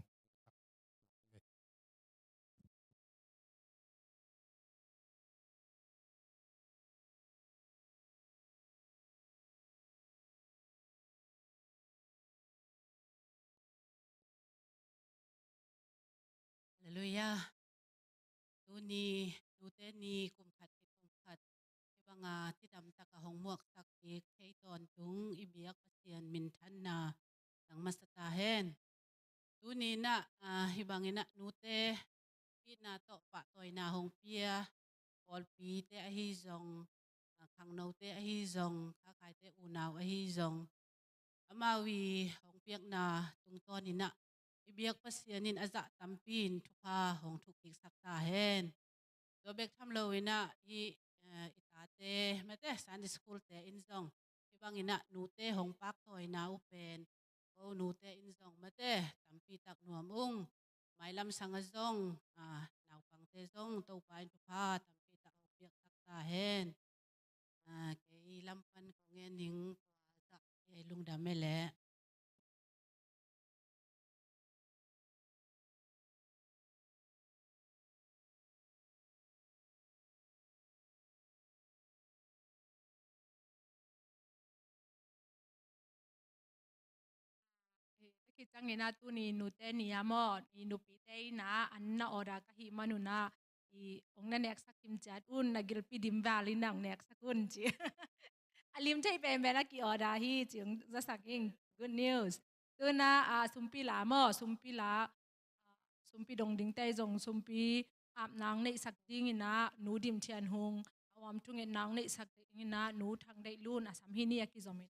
Halleluiah. Tuni, nute ni kum khat, kum khat, hih banga cidamtak a hong muaksak kik thei tawntung i biak Pasian minthanna nang masa ta hen. Tuni in ah, ah, hih bangin ah nute itna tawh pahtawina hong pia pawlpite ahi zong, ah, khangnote ahi zong, khakhaite unau ahi zong, amau i hong piakna tungtawnin ah i biak Pasian in a zah tampi in thupha hong thukkiksak ta hen. Tua bek tham loin ah hih, eh, i tate, mate, Sunday school te in zong hih bangin ah nute hong pahtawina uh pen, ko nute in zong, mate, tampi tak nuam ung. Mailam sangah zong, ah, naupangte zong Topa in thupha tampi tak hong piaksak ta hen. Ah, kei lam pan kong ngen ning, tua zah kei lungdam e leh. Hi, a khit ciangin ah tuni nute ni a maw, i nupite in ah an na order ka hih man un ah, i hong na neksak kim ciat un, na gilpi dim val in ah hong neksak un ci. A lim thei penpen a ki-order hi ci hong zasak ing. Good news. Tu-in ah, ah, sumpi la maw, sumpi la, ah, sumpi dong dingte zong sumpi apna hong neihsak dingin ah Nu Dim Thian Hung, a uam thungetna hong neihsak dingin ah Nu Thang Deih Lun, a sam hi ni a kizom in.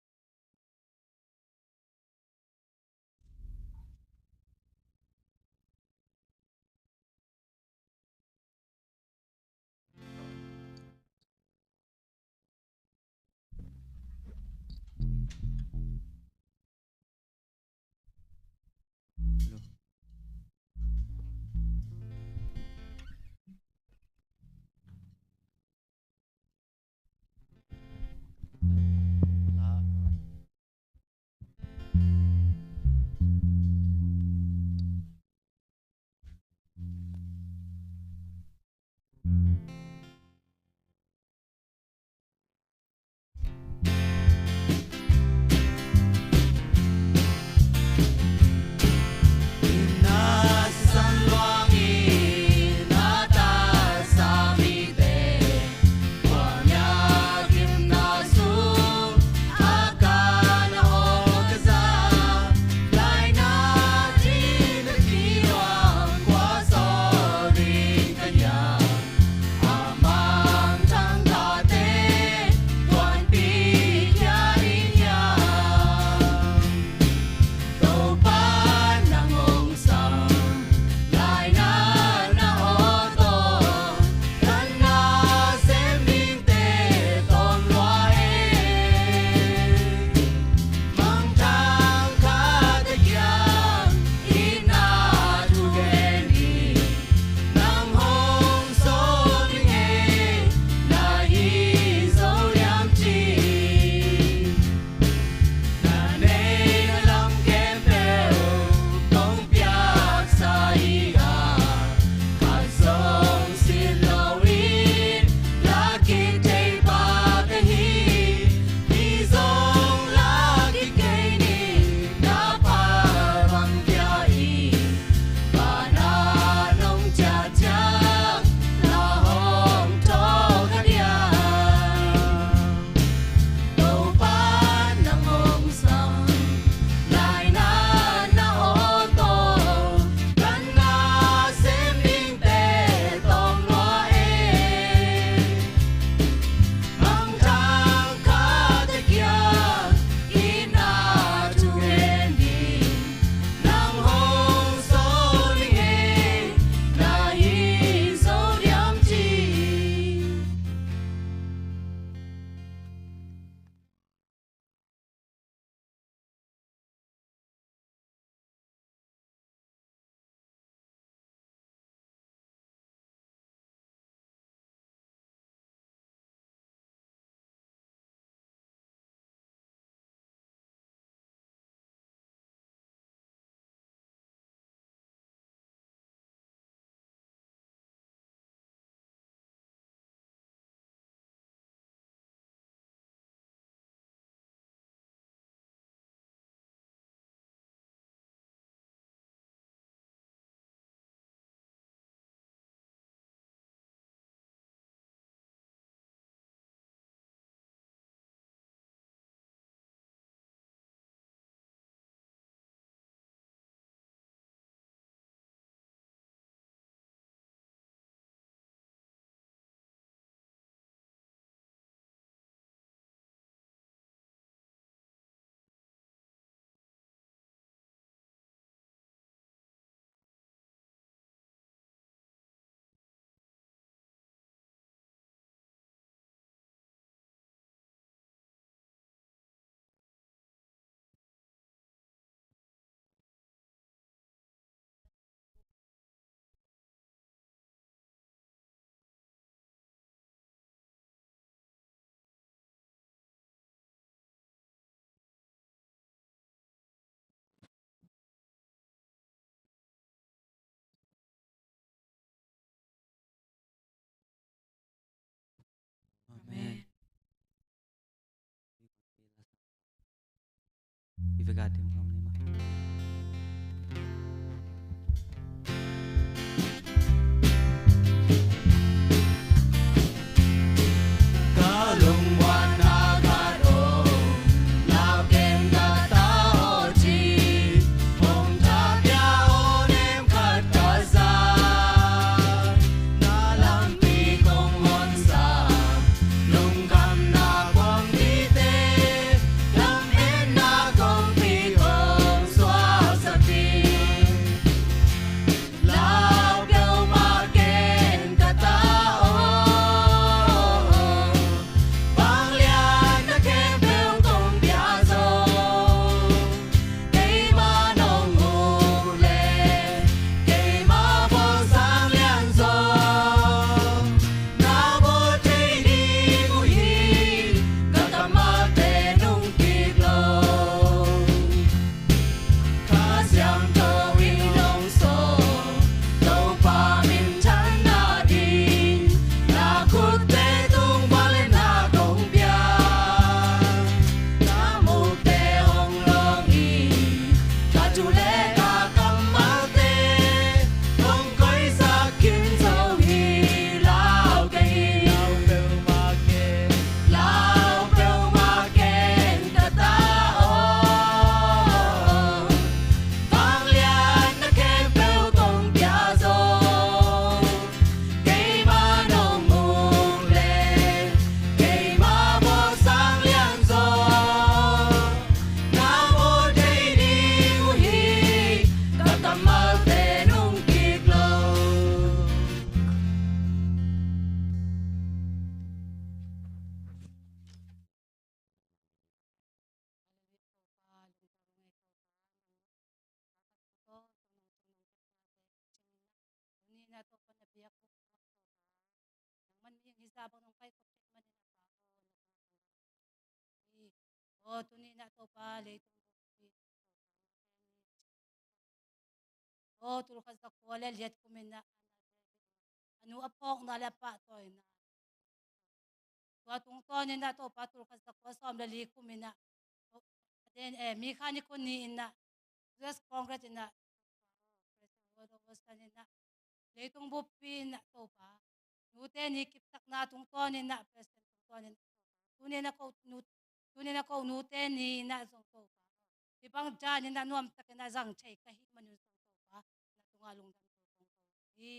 Vega dim ngam ni ma. Tuni in ah Topa na biak uh Topa, nangman mihing hizah bang nong kaikhop theih manin ah Pa aw, na tungah kong hi. Aw tuni in ah Topa leitung buppi, aw tul khat za kua le liat kum in ah a nu a phawkna le a pahtawina, tua tungtawn in ah Topa tul khat za kua sawm le li kum in ah a den eh, Mikha ni kua ni in ah U S Congress in ah President Woodrow Wilson in ah leitung buppi in ah Topa nute ni kipsakna tungtawn in ah President tungtawn in ah Topa tuni in ah ko nu, tuni in ah ko nute ni in ah zong Topa hih bang jan in ah nuamtak in ah zang thei ka hih manin zong Topa na tungah lungdam thu kong ko hi.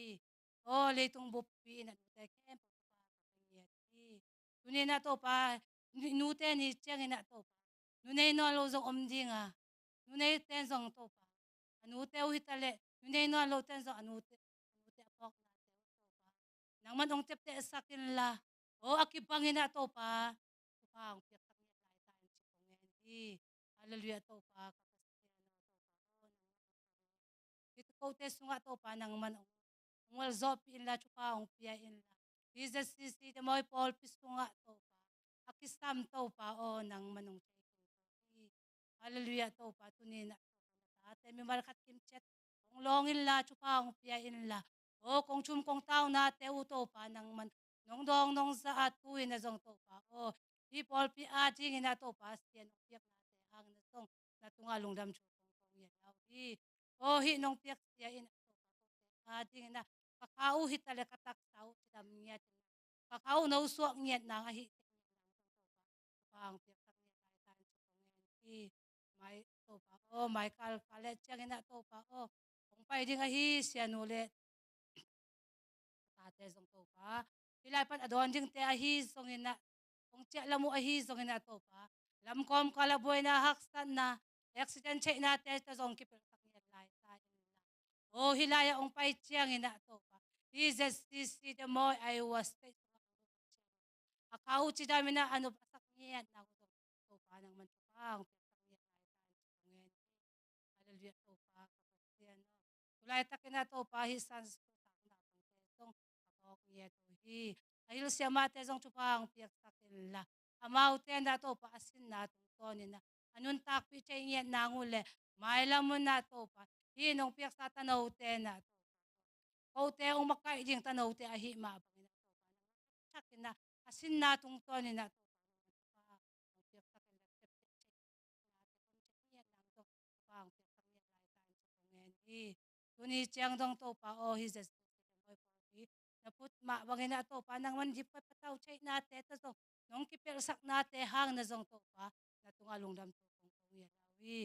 Aw leitung buppi in ah nute khempeuh Topa ka ngiat hi. Tuni in ah Topa nute ni ciangin ah Topa nu nei nawn lo zong om ding a, nu nei ten zong Topa a nute uh hi ta leh nu nei nawn lo ten zong a nute, a nute a phawknate uh Topa nangman hong ciaptehsak inla, aw a kibang in ah Topa thupha hong piaksak ngiat lai ta in ci kong ngen hi. Halleluiah Topa ka Pasian aw Topa aw nangman hong hih kote sungah Topa nangman hong mualzawhpih inla thupha hong pia inla, hih Z C C te mawi pawlpi sungah Topa a kisam Topa aw nangman hong thei kong ko hi. Halleluiah Topa tuni in ah Topa na tate mimal khat kimciat hong lawng inla thupha hong pia inla, aw kong thum kong taunate uh Topa nangman nong dawng nong za a tu in ah zong Topa aw hih pawlpi a dingin ah Topa sia nong piaknate hangin ah zong na tungah lungdam thu kong ko ngiat lai hi. Aw hih nong piak sia in ah Topa kote a dingin ah ka kha uh hi ta leh ka taksa uh cidam ngiat in ah ka kha uh nosuak ngiat nang ahi tek ngiat nang zong Topa thupha hong piaksak ngiat lai ta in ci kong ngen hi. Mai Topa aw mai kal kal le ciangin ah Topa aw hong pai ding ahi sianu le tate zong Topa hih lai pan a dawn dingte ahi zongin ah hong ciah lam uh ahi zongin ah Topa lamkawm kal a buaina haksatna accident theihnate ta zong kipelhsak ngiat lai ta inla, aw hih lai ah hong pai ciangin ah Topa hih Z C C te mawi Iowa State sungah a kha uh cidam in ah a nop a sak ngiat nang uh zong Topa nangman thupha hong piaksak ngiat lai ta in ci kong ngen hi. Halleluiah Topa ka Pasian aw. Tulaitak in ah Topa hih Sunday school takna bangte zong ka phawk ngiat uh hi. A hilhsiam mahte zong thupha hong piaksak inla, amaute in ah Topa a sinna tungtawn in ah a nuntakpih thei ngiat nang uh leh mailam un ah Topa hih nong piaksa tanote in ah Topa kote hong makaih ding tanote ahih mah bangin ah Topa nang thak in ah a sinna tungtawn in ah Topa nang thupha hong piaksak inla, teptep thei nate hong thei ngiat nang hi. Tuni ciang dong Topa aw, hi Jesu Khazih na phut mah bangin ah Topa, nangman dipkhat patau theihnate tawh zong, nong kipelhsaknate hangin ah zong Topa, na tungah lungdam thu kong ko ngiat lai uh hi.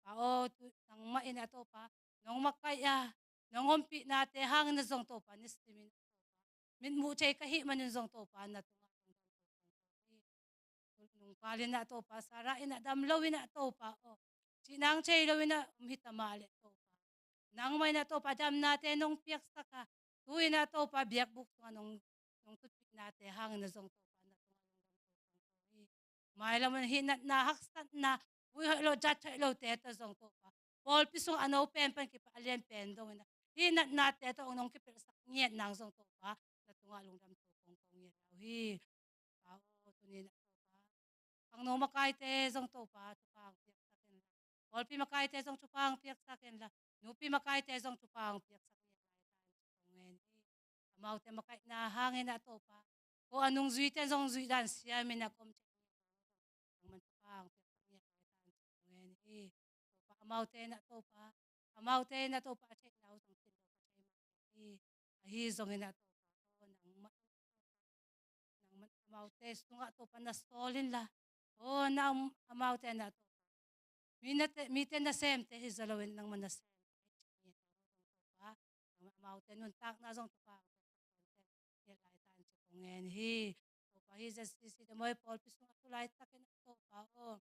Pa aw, tu nangmah in ah Topa, nong makaih a, nong ompihnate hangin ah zong Topa, nisimin mitmuh thei ka hih manin zong Topa, na tungah lungdam thu kong ko hi. Nungkal in ah Topa, Sarah in ah dam lo in ah Topa aw, cihnang thei lo in ah om hi ta mah leh Topa, nangmah in ah Topa, damnate nong piaksak a, tu in ah Topa, biakbuk sungah nong, nong tutpihnate hangin ah zong Topa, na tungah lungdam thu kong ko hi. Mailam un hih natna, haksatna, vui hoih lo, zat hoih lote tawh zong Topa, pawlpi sungah a no pen pan kipat a lian pen dongin ah, hih natnate tawh nong kipelhsak ngiat nang zong Topa, na tungah lungdam thu kong ko ngiat lai uh hi. Pa aw, tuni in ah Topa, khangno makaite zong Topa, thupha hong piaksak inla, pawlpi makaite zong thupha hong piaksak inla, nupi makaite zong thupha hong piaksak ngiat lai ta in ci kong ngen hi. Amaute makaihna hangin ah Topa, ko a nungzuite zong zuih dan siam in ah, ko om thei nangman thupha hong piaksak ngiat lai ta in ci kong ngen hi. Topa, amaute in ah Topa, amaute in ah Topa, a theihna uh zong thin lo ka thei mah hi. Ahi zongin ah Topa aw, nangmah, nangmah amaute sungah Topa na sawl inla, aw, na am-, amaute in ah Topa, mi nate, mite nasemte hi zaw loin nangmah nasem Topa, nangmah amaute nuntakna zong Topa, ngiat lai ta in ci kong ngen hi. Topa, hi Z C C te mawi pawlpi sungah tu laitakin ah Topa aw,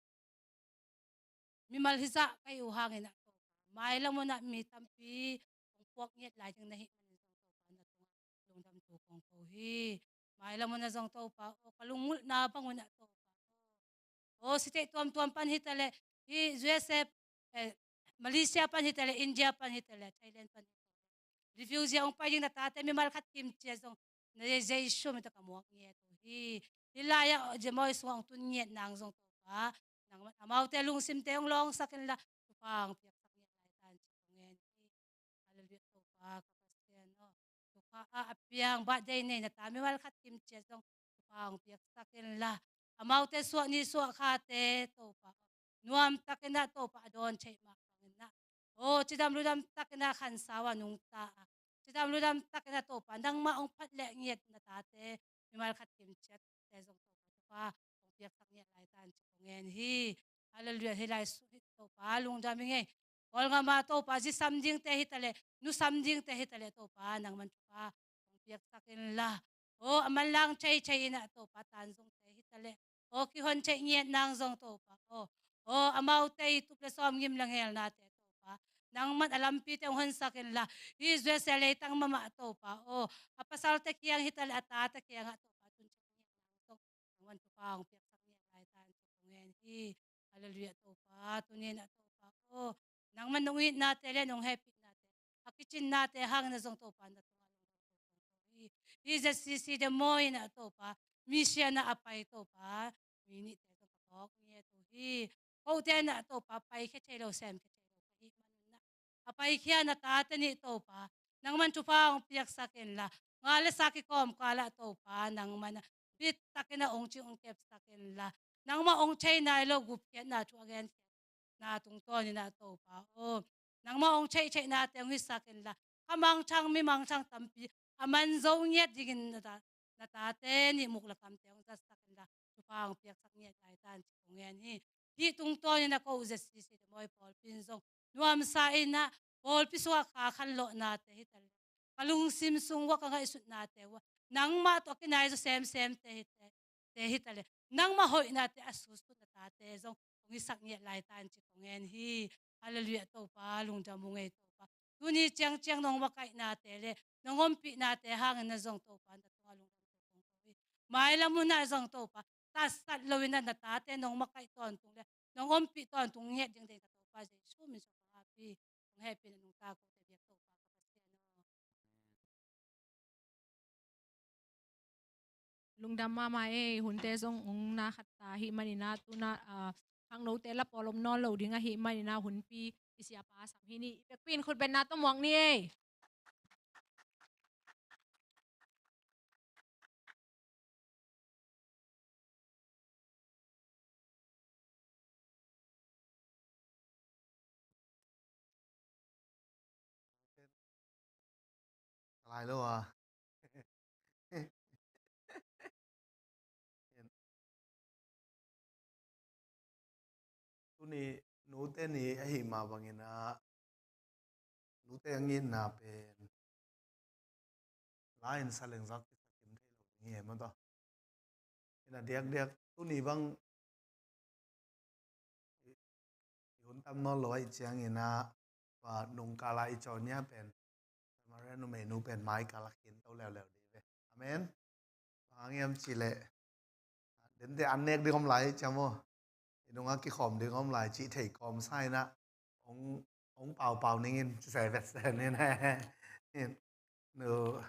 mimal hizah ka hih uh hangin ah Topa, mailam un ah mi tampi hong puak ngiat lai ding na hih manin zong Topa, na tungah lungdam thu kong ko hi. Mailam un ah zong Topa aw, ka lungngulhna bang un ah Topa aw, aw, state tuamtuam pan hi ta leh, hi U S A, eh, Malaysia pan hi ta leh, India pan hi ta leh, Thailand pan hi ta leh, refugee hong pai ding na tate mimal khat kim ciat zong, na Jesu min tawh ka muak ngiat uh hi. Hih lai-ah zia mawi sungah hong tun ngiat nang zong Topa, nangmah amaute lungsimte hong lawngsak inla, thupha hong piaksak ngiat lai ta in ci kong ngen hi. Halleluiah Topa, ka Pasian aw. Thupha a, a piang birthday nei na ta mimal khat kim ciat zong thupha hong piaksak inla, amaute suah ni suah khate Topa, nuamtakin ah Topa, a dawn theih mah bangin ah, aw, cidam ludam takin ah khansau a nungta a, cidam ludam takin ah Topa, nangmah hong phat leh ngiat na tate mimal khat kim ciatte zong Topa, thupha hong piaksak ngiat lai ta in ci kong ngen hi. Halleluiah, hih lai sung hi Topa, lungdam ing ei. Kawlgam ah Topa, zi sam dingte hi ta leh, nu sam dingte hi ta leh Topa, nangman thupha hong piaksak inla, aw, a manlang thei thei in ah Topa, tan zongte hi ta leh, aw, kihon theih ngiat nang zong Topa aw, aw, amaute i tup le sawm, ngim le ngelnate Topa, nangman a lampite hong honsak inla, hi U S A leitang mahmah Topa aw, a pasalte kiang hi ta leh, a tate kiangah Topa, tun theih ngiat nang zong nangman thupha hong piaksak ngiat lai ta in ci kong ngen hi. Halleluiah Topa, tuni in ah Topa aw, nangman nong itnate le nong hehpihnate, a kicinnate hangin ah zong Topa, na tungah lungdam thu kong ko hi. Hi Z C C te mawi in ah Topa, mission ah a pai Topa, mi nihte zong ka phawk ngiat uh hi. Kote in ah Topa, paikhia thei lo, semkhia thei lo ka hih manin ah, a paikhia na tate nih Topa, nangman thupha hong piaksak inla, nga le sa kikawmkal ah Topa, nangman ah bittakin ah ong cing ong kepsak inla, nangmah ong thei nai lo gupkhiatna thu a genkhiatna tungtawnin ah Topa aw, nangmah ong theihtheihnate ong hisak inla, kha mangthang mi mangthang tampi a man zo ngiat dingin na ta, na tate nih muk le kamte ong zatsak inla, thupha ong piaksak ngiat lai ta in ci kong ngen hi. Hih tungtawnin ah ko U Z C C te mawi pawlpi in zong nuamsa in ah, pawlpi sungah ka khanlawhnate hi ta leh, ka lungsim sung uah ka ngaihsutnate uah nangmah tawh a kinai zaw semsemte hi te, te hi ta leh, nangmah hoihnate a sutsut na tate zong hong hisak ngiat lai ta in ci kong ngen hi. Halleluiah Topa, lungdam ung ei Topa. Tuni ciangciang nong makaihnate le nong ompihnate hangin ah zong Topa, na tungah lungdam thu kong ko hi. Mailam hun ah zong Topa, tatsat loin ah na tate nong makaih tawntung le nong ompih tawntung ngiat dingding ka Topa Jesu min suang ka ngahpi, kong hehpih na nungta kote biak Topa ka Pasian aw. Lungdam mahmah ei, hunte zong ong na khat ta ahih manin ah, tu-in ah, khangnote la pawl om nawn lo ding ahih manin ah, hunpi i siapa sam hi ni. I pekpi in khutbetna tawh muak ni ei. Hai lo a. Tuni nute ni ahi mah bangin ah, nute a ngitna pen la in sa leng zak kisakim thei lo ding hi, maw taw. Ina diakdiak tuni bang i hun tam nawn lo ahih ciangin ah, tua nungkal a i caw nia pen Samaria numeinu pen maikal a khin to leuleu ding ve. Amen. Bang hang hiam cih leh, dente an nek ding om lai hi ciam aw. I nungah kikhawm ding om lai cih thei kawmsa in ah, hong, hong paupau ning in, ci se vet sen in. Nu,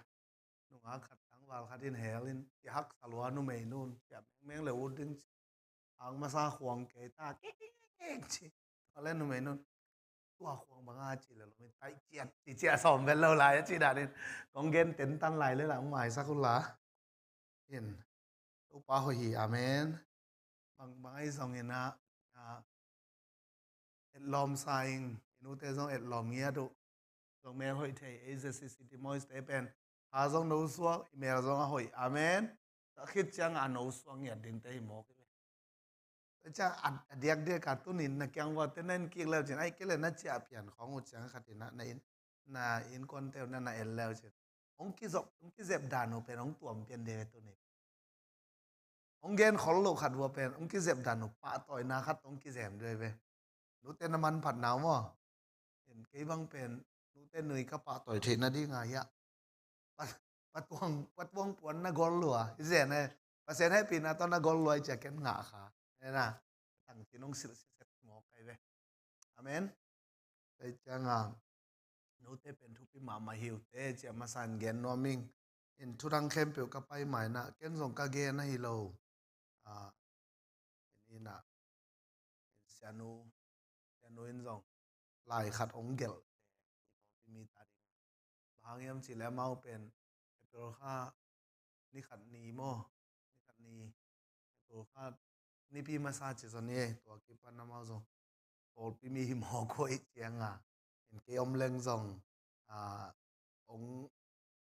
nungah khat tangval khat in hel in, kihaksa lua numeinu in, ciah mengmeng le ut ding ci. Hang masa khuang kei ta, kik, kik, kik, kik, ci. Tua le numeinu in, tua khuang bang a ci le lo min, taih ciat, ci ciah sawm vet lo lai, a ci dan in. Kong gen tentan lai le la, hong maisak uh la. In, Topa hoih hi, amen. Bang, bang ahi zongin ah, ah, etlawm sa ing, i nute zong etlawm ngiat uh. Zong mel hoih thei, A Z C C Timois te pen. Kha zong no suak, i mel zong a hoih. Amen. Tua khit ciang a no suak ngiat ding te hi mawk hi ve. Tua ciang a, a diakdiak a tunin na kiang vua te na in kik leu cin, ai kei le na ciah pian khawng uh ciang khat in ah, na in, na innkuante uh na, na en leu cin. Hong kizop, hong kizep dan uh pen hong tuam pian ding ve tuni. Hong gen khol loh khat vua pen, hong kizep dan uh pahtawina khat hong kizem ding ve. Nute na manphat na uh maw. Kei bang pen, nute nui ka pahtawi theih nading a hiah. Pa, patuang, patuang puan na gol lua. Hi zen e. Pasian hehpihna tawh na gol lua i cia ken ngah kha. Nena. Tangcin hong silh siset mawk kai ve. Amen. Tua ciang a, nute pen thupi mahmah hi uh teh, ci a masa in gen nuam ing. In thudang khempeuh ka pai ma in ah, ken zong ka gen ahi lo. Ah, in ah, in sianu, sianu in zong lai khat hong gelh teh, i pawlpi mi ta ding. Bang hang hiam cih leh amau pen April kha ni khat ni maw, ni khat ni, April kha nipi masa ci zaw ni, tua kipan amau zong pawlpi mi hi mawk uh ahih ciang a, in kei om leng zong, ah, hong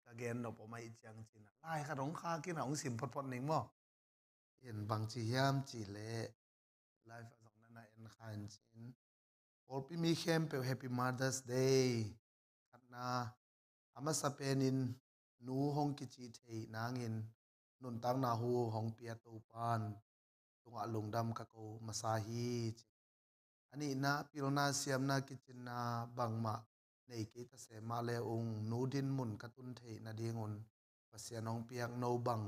ka gen nop om ahih ciang cin a, lai khat hong khak in a, hong sim photphot ning maw. In bangci hiam cih leh, live a zong na na en kha in cin. Pawlpi mi khempeuh Happy Mother's Day. Khatna, a masa penin nu hong kicih theih nangin nuntakna hu hong pia Topa'n tungah lungdam ka ko masa hi, ci. A nihna, pilna, siamna, kicinna bangmah nei kei ta se mah le ung, nu din mun ka tun theih nadingun Pasian hong piak no bang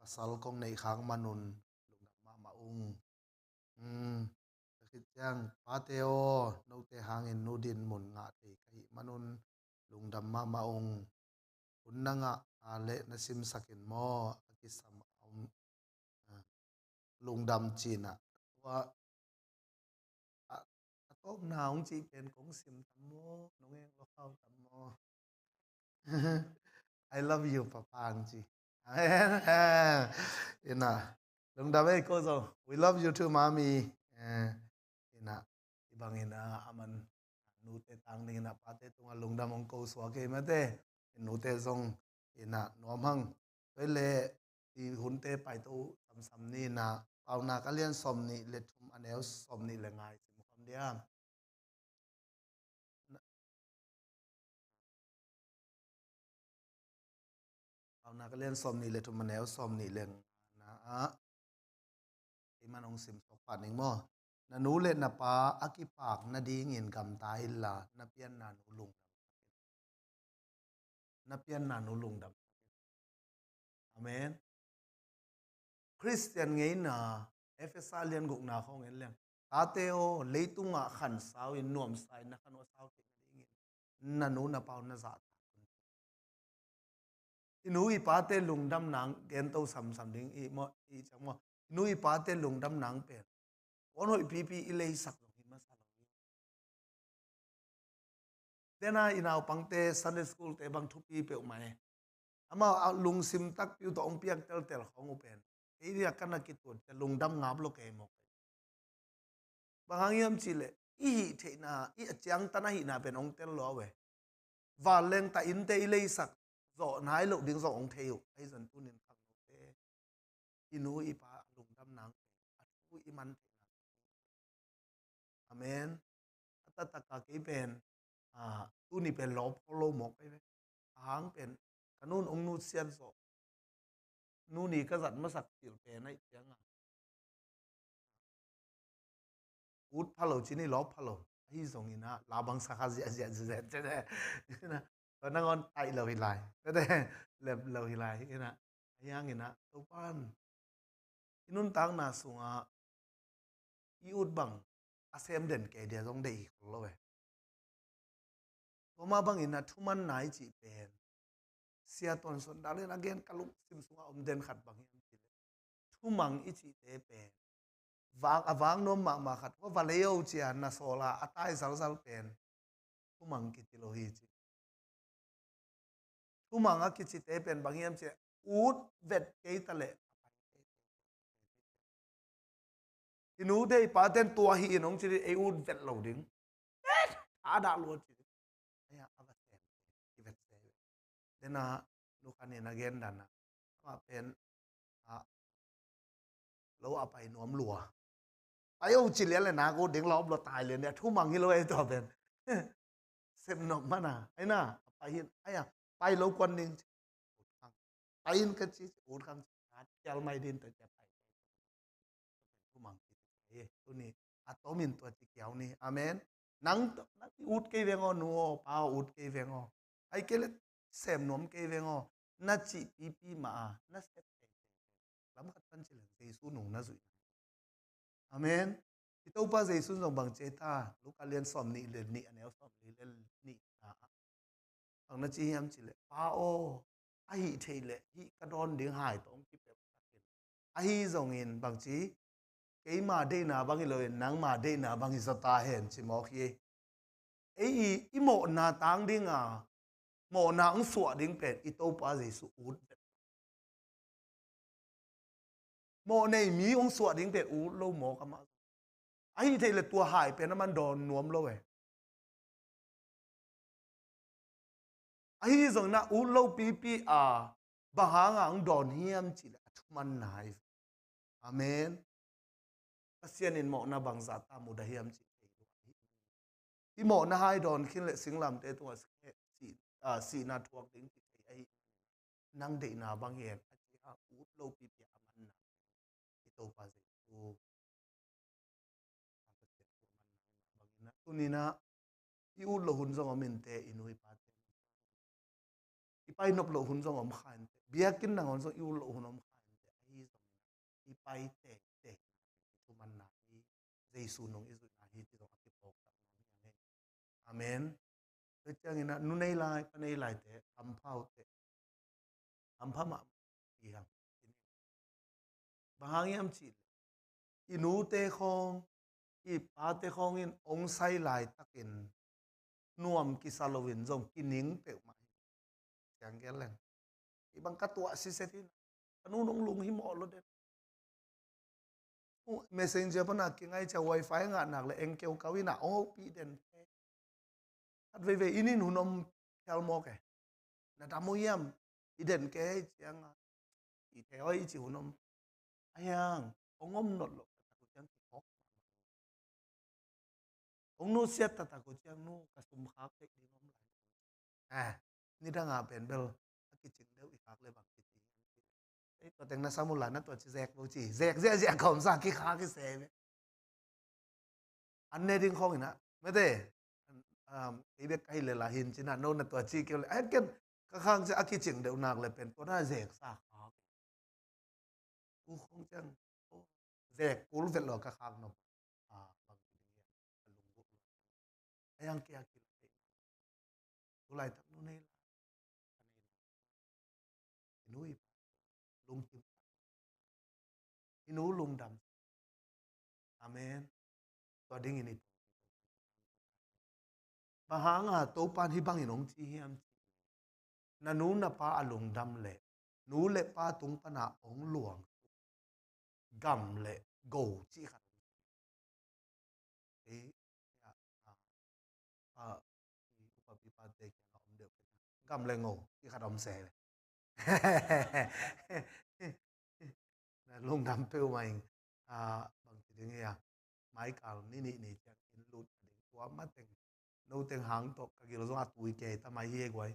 pasal kong neih khak manun lungdam mahmah ung. Hmm, tua khit ciang, pate aw, note hangin nu din mun ngah thei ka hih manun lungdam mahmah ung. Hun na ngah a leh na simsak in maw, a kisam a om, a, lungdam cin a. Tua, a, a tawpna hong cih pen kong sim tam maw, nong eng lo khau tam maw. I love you, Papa, ang ci. Amen. Ina, lungdam ei ko zong. We love you too, Mami. Eh, ina, i bangin a, aman nute tang dingin a pate tungah lungdam hong ko suak ei mate. Nute zong ina nuam hang. Tua le i hunte paito samsam ni ina, Paunak a lian sawm nih le thum a neu sawm nih le nga i sim khawm dia. Paunak a lian sawm nih le thum a neu sawm nih le nga na ah, kei man hong sim suak pah ning maw. Na nu le na pa a kipak nadingin gamta inla, na pianna nu lungdam. Na pianna nu lungdam. Amen. Khristian ngeina, Efesa lian gukna khawng en leng, tate aw, leitungah khansau in nuamsa in na khan aw sau theih nadingin na nu na pa uh na zahtak un. I nu i pate lungdam nang gento samsam ding i maw, i ciang maw. I nu i pate lungdam nang pen, puan hoih pipi i leisak zong hi masa lo hi. Dena i naupangte Sunday school te bang thupi peuhmah e. Amau a lungsim takpi uh tawh hong piak teltel khawng uh pen, kei dia ka na kituat cia lungdam ngap lo kei maw. Bang hang hiam cih leh, i hih theihna, i a ciangtan ahihna pen hong tel lua uh e. Vanleng ta innte i leisak, zawh nai loh ding zong hong thei uh. Ahi zong tunin khangnote, i nu i pa a lungdam nang pen a thu i man theihna. Amen. A taktak a kei pen, ah, tuni pen lawp khol lo mawk ahi ve. A hang pen ka nun hong nutsiat zawh, nuni ka zat masak cil pen ahi cianga ut pha lo ci ni, lawp pha lo. Ahi zongin ah labang sa kha ziahziah ziahziah ci ne. Tua nangawn taih lo hi lai, lep lo hi lai. Ahi hangin ah Topan i nuntakna sungah i ut bang a sem den kei dia zong deih hi khol lo e. Tua mah bangin a thumanna i cih pen, Sia Tuan Suan Dal in a gen ka lungsim sungah om den khat bang hiam cih leh, thumang i cihte pen vak, a vak nuam mahmah khat, hua va lei o cia na sawla a tai zalzal pen thumang kiti lo hi ci. Thumang a kicite pen bang hiam cih leh, ut vet kei ta leh i nute i pate in tua hi in hong ci ding, ei ut vet lo ding. A dah lua ci ding. Ahi a va sem, i vet se. Dena nu khan in a gen dan a, amah pen, ah, lo a pai nuam lua. Pai o ci lian le nak ut ding, lawp lo tai lian dia, thumang hi lo ei tua pen. Sem nop mana, ahi na, a pai hin, ahi a, pai lo kuan ding. Pai in ka ci, ut khang ci, a thial mai din tua cia pai. Thumang ci, tuni a tomin tua ci kiau ni. Amen. Nang, nang ut kei veng aw, nu aw, pa aw, ut kei veng aw. Ai kei le sem nuam kei veng aw. Na cih pipi mah a, na sep kei. Lam khat pan ci leng Jesu nung na zuih. Amen. I Topa Jesu zong bang ci ta, Luka lian sawm nih le nih, a neu sawm nih le nih na. Bang na ci hiam cih leh, Pa aw, a hih theih leh hih ka dawn ding hai tawh hong kipelh takin. Ahi zongin bang ci, keima deihna bang hi loin nangma deihna bang hi zaw ta hen ci mawk hi. Ei i, i mawhna tang dinga, mawhna hong suah ding pen i Topa Jesu ut vet. Mawh nei mi hong suah ding pen ut lo mawk amah. Ahi theih le tua hai pen a man dawn nuam lo e. Ahi zongin a ut lo pipi a, bang hanga hong dawn hiam cih leh a thumanna hi. Amen. Pasian in mawhna bangzah ta mudah hiam cih thei lua hi. I mawhna hai dawn khin le singlamte tungah si, si, ah, sihna thuak ding ci thei ahi. Nang deihna bang hi hen a ci a, ut lo pipi a manna i Topa Jesu. Tuninah i ut loh hun zong om inteh, i nu i pate. I pai nop loh hun zong om kha inteh. Biakinn nangawn zong i ut loh hun om kha inteh. Ahi zongin i pai tektek thumanna hi, Jesu nung i zuihna hi ci zong a kiphawk tak nuam hi hang e. Amen. Tua ciangin ah nu nei lai, pa nei laite hampha uh teh. Hampha mah hi hang. Bang hang hiam cih leh i nute khawng, i pate khawng in hong sai laitakin nuam kisa loin zong kining peuhmah hi. Ciang gel leng, i bang ka tuah siset hi na, ka nu nong lunghimawh lo den. Messenger pana kingai cia wifi ngah nak le eng keukau ina ong hopih den te. Khat veivei inin hun om phial mawk e. Na dam uh hiam? I den kei cianga i thei hoi i ci hun om. Ahiang ong om not loh ka tak uh ciang kiphawk. Ong nusiat taktak uh ciang nu ka sum khak theih ding om lai. Ah, nidanga pen bel a kicing deuh i khak le bang kici. Ei, tua teng na sam uh la na tua ci zek lo ci. Zek ziahziah ka om sa kikhak i se ve. An ne ding khawng ina mete. Ei bek ka hi le la hin cina no na tua ci keu le. Ai ken ka khang ci a kicing deuh nak le pen tua na zek sa khak. U khawng ciang zek kul vet lo ka khak nop. A bang ci ding hiam ka lungbuh lo. A yang kia kila thei. Tulaitak nu nei la, i nu i pa lungkim, i nu lungdam. Amen. Tua dingin i bang hanga Topan hih bangin hong ci hiam cih, na nu na pa a lungdam leh nu le pa tung pana hong luang gam le go cih khat. Ei, a, a, a, i upa pipate kiangah om deuh pen. Gam le ngo kikhat om se ve. Na lungdam peuhmah ing. Bangci ding hia, maikal ni nih ni ciang inn lut ding tua mateng, noteng hang tawh ka gil zong a tui kei ta mai hi e guai.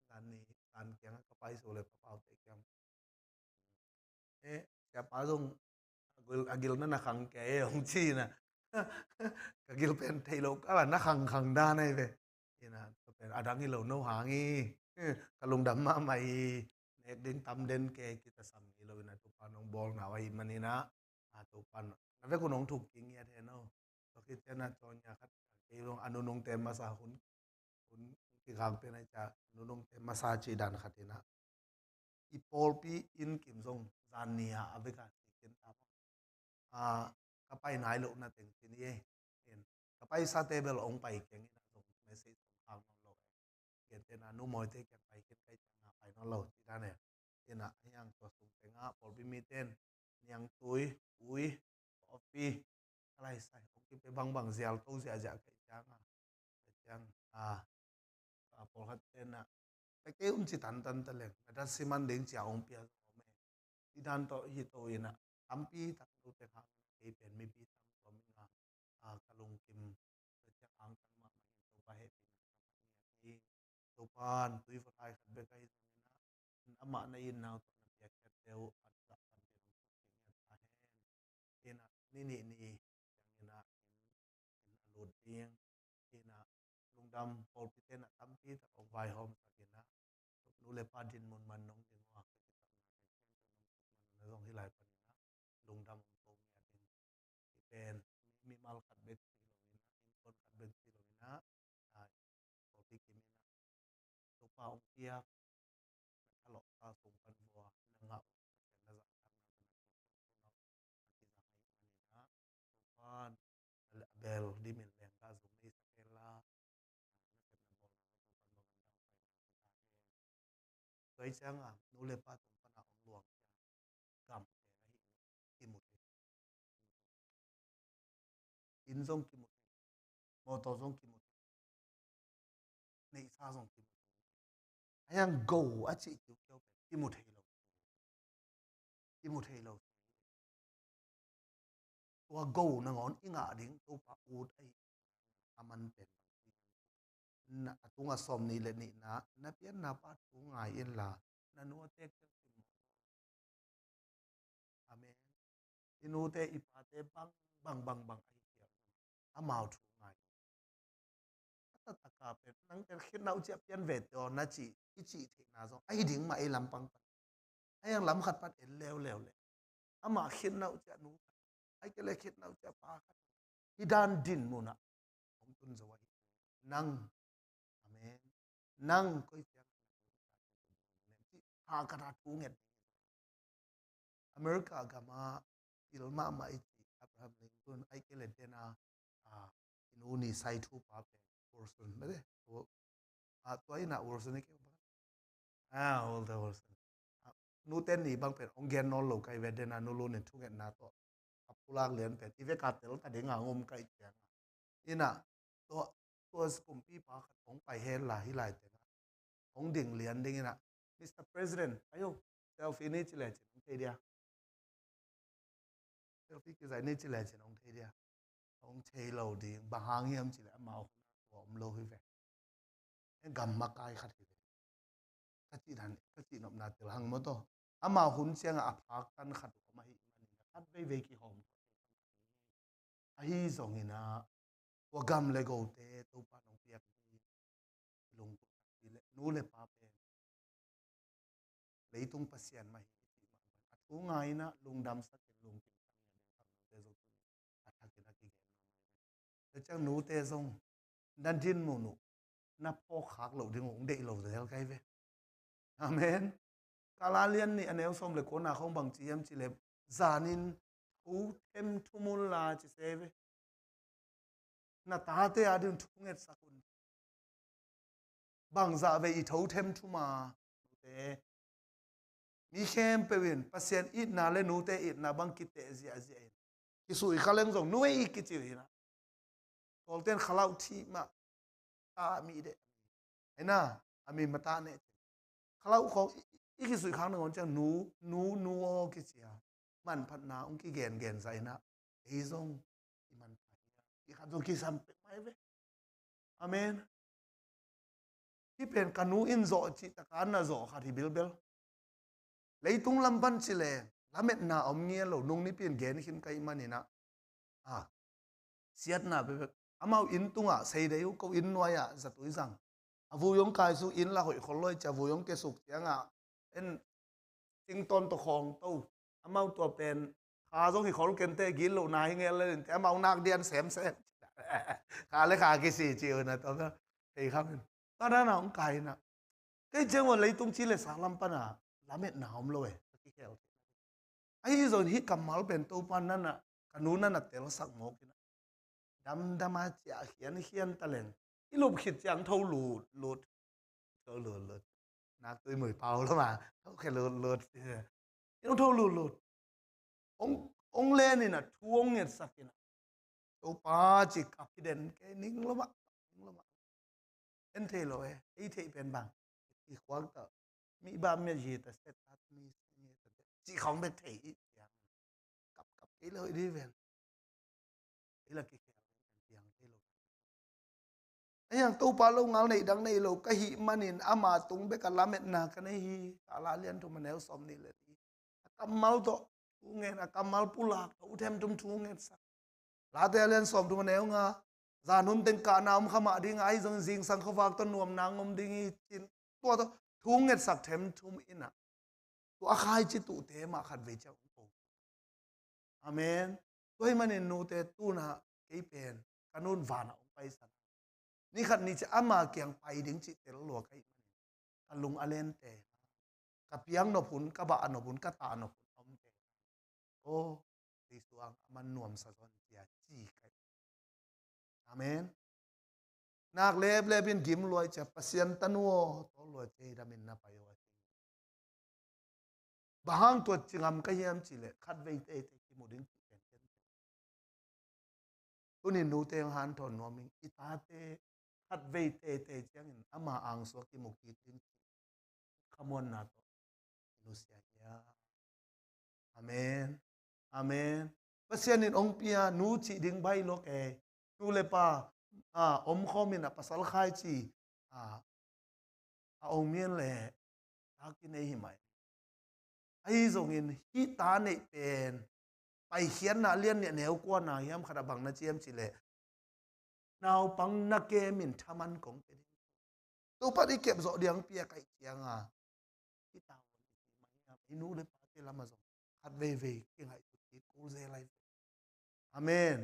Zan ni, zan kiang a ka pai so le papaute kiang, e, siapa zong a gil, a gil na na khang kei e hong ci na. Ka gil pen thei lo kala na khang khang dan ai ve. Ina, tua pen a dang hi lo, no hang hi. Ka lungdam mahmah hi. Nek ding tam den kei, kitasam hi lo ina, Topa nong bawl na uh ahi manin ah, a, Topa na vek un hong thuk kingiat hen aw. Tua khit ciang ah Tonya khat, kei zong a nunungte masa hun, hun kikang pen ahi ciang a nunungte masa cih dan khat ina, i pawlpi inn kim zong zan ni a a vek a kikin ta maw. A, ka pai nai loh na teng ci ni e. In, ka paisate bel hong pai keng ina zong message hong khak nawn lo e. Gentehna numawite kiang pai khin ka hih ciang na pai nawn lo ci dan e. Ina, a hiang tua sung teng ah pawlpi mite in niangtui, ui, coffee, ka laisai hong kipia bangbang zial to ziahziah ka hih ciang a, ka hih ciang a, a pawlkhat ten ah, pia kei un ci tantan ta leng, na dat siman ding ci a hong pia zong om e. Ci dan tawh hi to ina, tampi tak lo teng hang kei pen mipi tam tua ming a, a, ka lungkim, ka ciang angtang mahmah in Topa hehpihna ka mah ni a hi. Topa in tui va lai khat bek ahi zongin ah, amah na itna uh tawh na piakkhiatte uh a zah pan pen hong thuk kingiat ta hen. Ina, ni nih ni ciangin ah, in, in a lut ding. Ina, lungdam, pawlpite na tampi tak hong vaihawmsak ina, nu le pa dinmun man nong ding uh a, ka kitamna pen khempeuh nong sukmanna zong hi lai panin ah, lungdam hong ko ngiat ding. Hi pen, mimal khat bek ci lo ina, innkuan khat bek ci lo ina, a, pawlpi kim ina, Topa hong piak na thalawhsa sung pan vua na ngah uh, na zahtakna, na kizang ahih manin ah, Topa in a bel dimin lengga zum nei sak hen la, na sepna bawlna lo Topa in bangin dangpai na hi ta hen. Tua hi ciang a nu le pa tung pan a hong luang ciang gam pen ahi, kimu thei. Inn zong kimu thei, mawtaw zong kimu thei, neihsa zong kimu thei. A hiang go a cih kiukiau pen kimu thei lo. Kimu thei lo. Tua go nangawn i ngah ding Topa ut ahi a man pen bang ci na, a tunga sawm nih le nihna, na pianna pa thu ngai inla, na nu a tek tek sim maw. Amen. I nute i pate bang, bang, bang, bang ahi ciang amau thu ngai. A taktak a pen nang pen khitna uh ciah pian ve teh aw na cih, i cih theihna zong ahi ding mah ei lampang pan. A hiang lam khat pan en leuleu le, amah khitna uh ciah nu khat, ai kei le khitna uh ciah pa khat, hi dan dinmun ah hong tun zo ahi. Nang, amen, nang koi ciang, hahkat a thu nget. America gam a pil mahmah i ci Abraham Lincoln, ai kei le dena, a, i nu ni sai thu pa pen Wilson, mete, a, tua ina Wilson i keu ba, a, Walter Wilson. A, nute ni bang pen hong gen nawn lo kai ve, dena nu lu nin thungetna tawh a pulak lian pen i veka tel ta ding a ngom kai ciang a, ina, tua, tua kumpipa khat hong pai hen la hi lai teng ah hong ding lian ding ina, Mister President, ayo, selfie ni ci le cin hong thei dia. Selfie kizai ni ci le cin hong thei dia. Hong thei lo ding, bang hang hiam ci le amau hun a tua om lo hi ve. Gam makai khat hi ve. Ka cih dan, ka cih nopna tel hang maw taw. Amau hun ciang a phak tan khat om ahi manin a khat veivei kihawm ahi zongin ah, tua gam le gote Topa nong piak ding lungtup takpi le nu le pa pen leitung Pasian mah hi, a thu ngai ina lungdam sakin lungkim tang ina ding khang nute zong tuni a thakin a kigen. Tua ciang nute zong na dinmun uh na phawk khak loh ding uh hong deih lo zel kai ve. Amen. Kala lian nih a neu sawm le kuana khong bang ci hiam ci le, zanin thu them thum un la ci se ve. Na tate a ding thu ngetsak un. Bangzah vei i tho them thum a, nute. Mi khempeuh in Pasian itna le nute itna bang kiteh ziahziah in, kisuih kha leng zong nu ei kici hi na. Tawlten khalau thih mah ta mi deh. Hi na, A mi matah neh. Khalauh khawng i, i kisuih khak nangawn ciang nu, nu, nu aw kici a, manphatna hong kigengen zah in ah, ei zong i manpha hi a, i khat zong kisam pek mai ve. Amen. Hih pen ka nu in zawh cih taka na zawh khat hi bilbel. Leitung lam pan ci leng lametna om ngial lo, nung nipi in gen khin ka hih manin ah, a, siatna bekbek. Amau inn tungah seidei uh, ko inn nuai-ah zatui zang. A vui hong kai suk, inn la hoih khol lo hi ci a, vui hong kia suk ciangah en, singtawn tawh khawng to. Amau tua pen kha zong hi khol kei inteh, gitlohna hi ngel le inteh, amau nak dian semsem. Kha le kha kisi ci uh na tua pen thei kha men. Tua dan a hong kai in ah, kei ciang un leitung ci le sa lam pan a lametna om lo e, ka kikhel. Ahi zongin hih kammal pen Topa na na, ka nu na na telsak mawk in ah, damdam a ciah khiankhian ta leng, i lup khit ciang tho lutlut. Tho lutlut. Nak tui mui pau lo ma, tho khia lutlut. I tho lutlut. Hong, hong len in ah, thu hong ngetsak in ah, Topa ci kap hi den, kei ning lo mah, ning lo mah. En thei lo e, ei theih pen bang, i khuak tawh mi bam mi a zi ta set at mi, mi ta set. Cih khawng bek thei i ciang, kap kap kei lo i di ven. I la kikhel piang thei lo. A hiang Topa lo ngal neih dang nei lo ka hih manin ama tung bek a lametna ka nei hi. Ka la lian thum a neu sawm nih le nih. A kammal tawh thu ngen, a kammal pulak tawh u themthum thu ngetsak. Late a lian sawmthum a neu nga, zan hun teng kahna om kha mah ding a, ahi zongin zingsang khuavak tawh nuamna ngom ding hi cin, tua tawh thu ngetsak themthum in ah, tua a khaici tuhte mah khatvei ciang hong ko. Amen. Tua hih manin nute, tu-in ah kei pen ka nu'n van ah hong paisan. Ni khat ni ciang ama kiang pai ding cih tel lua ka hih manin ka lung a lente, ka piak nop hun, ka bah nop hun, ka tah nop hun a omte, aw, Jesu ang a man nuamsa zaw in ci a ci ka hi. Amen. Nak leplep in gim lua i ci a, Pasian tanu aw, tawl lua ci a, hi dam in na pai aw a ci. Bang hang tua ci ngam ka hiam cih leh, khatvei teitei kimu ding cih pen ken. Tuni nute hong hanthawn nuam ing, i tate khatvei teitei ciangin ama angsua kimu kik ding cih khamuanna tawh i nusia hi a. Amen. Amen. Pasian in hong pia nu cih ding baih lua kei. Nu le pa, a, omkhawm in a pasal khaici, a, a ong mian le, a kinei hi mai. Ahi zongin hih ta neih pen, Paikhiatna lian nih a neu kuana hiam khat ah bang na ci hiam cih leh, naupang na kem in thaman kong pia ding. Topa i kep zawh ding pia ka hih ciang a, i ta, i nu le pate lam ah zong khat veivei kingaihsut kik kul zel lai. Amen.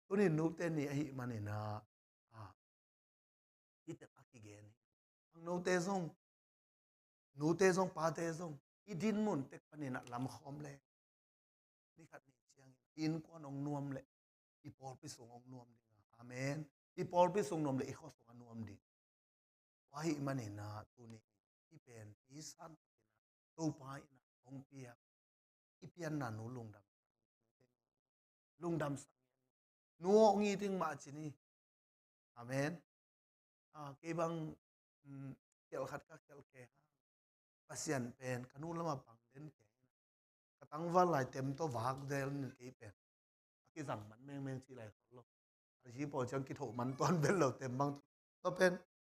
Tuni nute ni ahih manin ah, a, hih tek a kigen hi. Ang note zong, nute zong, pate zong, i dinmun tek panin ah lamkhawm le, ni khat ni ciangin innkuan hong nuam le, i pawlpi sung hong nuam ding a. Amen. I pawlpi sung nuam le, i khua sung a nuam ding. Tua ahih manin ah tuni i pen i san Topa in ah hong piak, i pianna nu lungdam, lungdam sak. Nu aw ngiting mah ci ni. Amen. A, kei bang, um, khial khat ka khial kei. Pasian pen ka nu lamah pang den kei. Ka tangval lai tem tawh vak zel ning kei pen. A kizang man mengmeng cih lai khol lo. A zi pawl ciang kithoh man tuan bel lo tem bang. Tua pen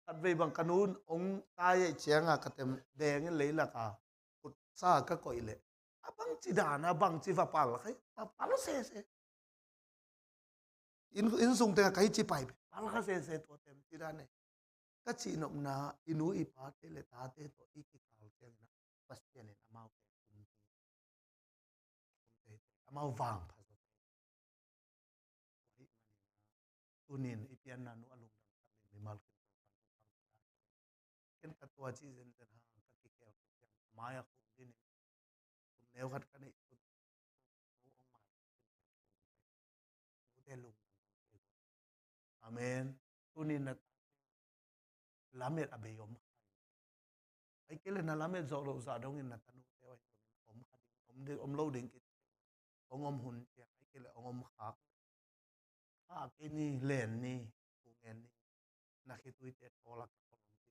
khatvei bang ka nu hong tai ahih ciang a ka tem deng in leilak a khutsa ka koih leh, a bangci dan a bangci va pal kha, va pal sese. Inn, inn sung teng ah ka hih ci pai pen pal kha sese, tua tem ci dan e. Ka cihnopna, i nu i pate le tate tawh i kikal ciangin ah Pasian in amau pen kum teitei, amau vangpha zaw teitei. Tua ahih manin ah tunin i pianna nu a lungdam sak ding mimal kim, ken ka tua ci zenzen hang, ka kikhel kik ciang a mai a khuk din in, kum neu khat ka neih tun, nu hong mai, nute lungdam. Amen. Tunin na lamet a bei om kha. Ahih kei leh na lamet zawh loh zah dongin na tanute uh om kha ding, om ding, om lo ding kit. Hong om hun ciang, ahih kei leh hong om khak. A, kei ni, len ni, thu ngen ni. Na khituite tawlak ka om kik.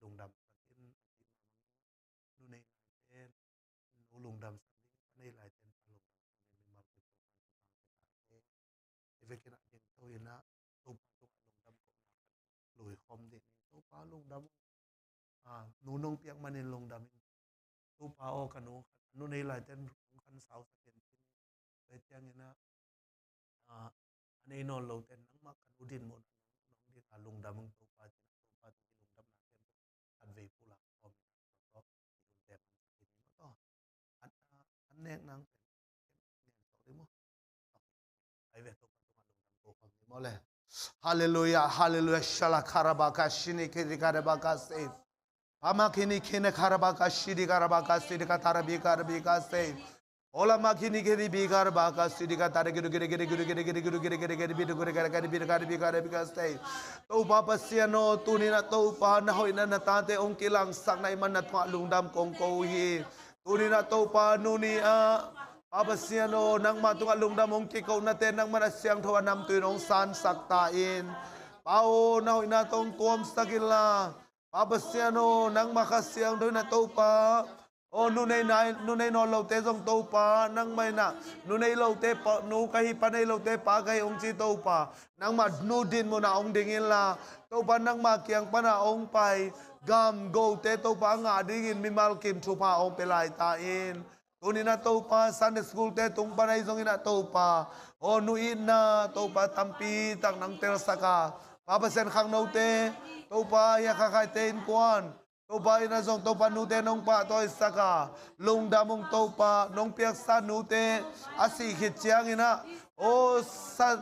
lungdam sak in, nu nei laite nu lungdam sak in, pa nei laite pa lungdam sak in, mimal kim Topa thupha hong pia ta hen. Hi vekin ah gento in ah Topa tungah lungdam kohna khat lui khawm dih ni. Topa lungdam ung. Ah, nu nong piak manin lungdam ing. Topa aw, ka nu, nu nei laite hong khansau sak in, cin. Tua ciangin ah, ah, a nei nawn lote nangmah ka nu dinmun nong ding a lungdam ung Topa, cin ah Topa tungah i lungdamna khempeuh khatvei pulak khawm in ah, tawh i lungdam ung. An, an nek nang pen, ken nen tawh ding maw? Ai ve, Topa tungah lungdam ko khawm ding maw le. Halleluia, halleluia. Shala karabaka shini kiri karabaka se. Pama kini kine karabaka shidi karabaka sidi katarabi karabi kase. Ola makini kiri bi karabaka sidi katara gidu gidi gidi gidu gidi gidi gidu gidi gidi gidi bidu gidi gidi gidi bidu gidi bi karabi kase. Topa Pasian aw, tuni in ah Topa na hoihna na tate hong kilangsakna i man na tungah lungdam kong ko uh hi. Tuni in ah Topa, nu ni ah Pa Pasian aw, nangmah tungah lungdam hong kiko nate nangmah na siangtho a namtui in hong sansak ta in. Pa aw, na hoihna tawh hong tuamsak inla. Pa Pasian aw, nangmah Kha Siangtho in ah Topa aw, nu nei nai, nu nei nawn lote zong Topa nangmah in ah, nu nei lote pa, nu ka hi, pa nei lote pa ka hi hong ci Topa, nangmah nu dinmun ah hong ding inla. Topa nangmah kiang pan ah hong pai gam gote Topa a ngah dingin mimal kim thupha hong pia lai ta in. Tuni in ah Topa Sunday school te tung pan ahi zongin ah Topa aw, nu itna Topa tampi tak nang telsak a, Pa Pasian, khangnote Topa, hia Kha Khaite innkuan Topa in ah zong Topa nute nong pahtawisak a, lungdam ung Topa, nong piaksa nute a sih khit ciangin ah aw, sa,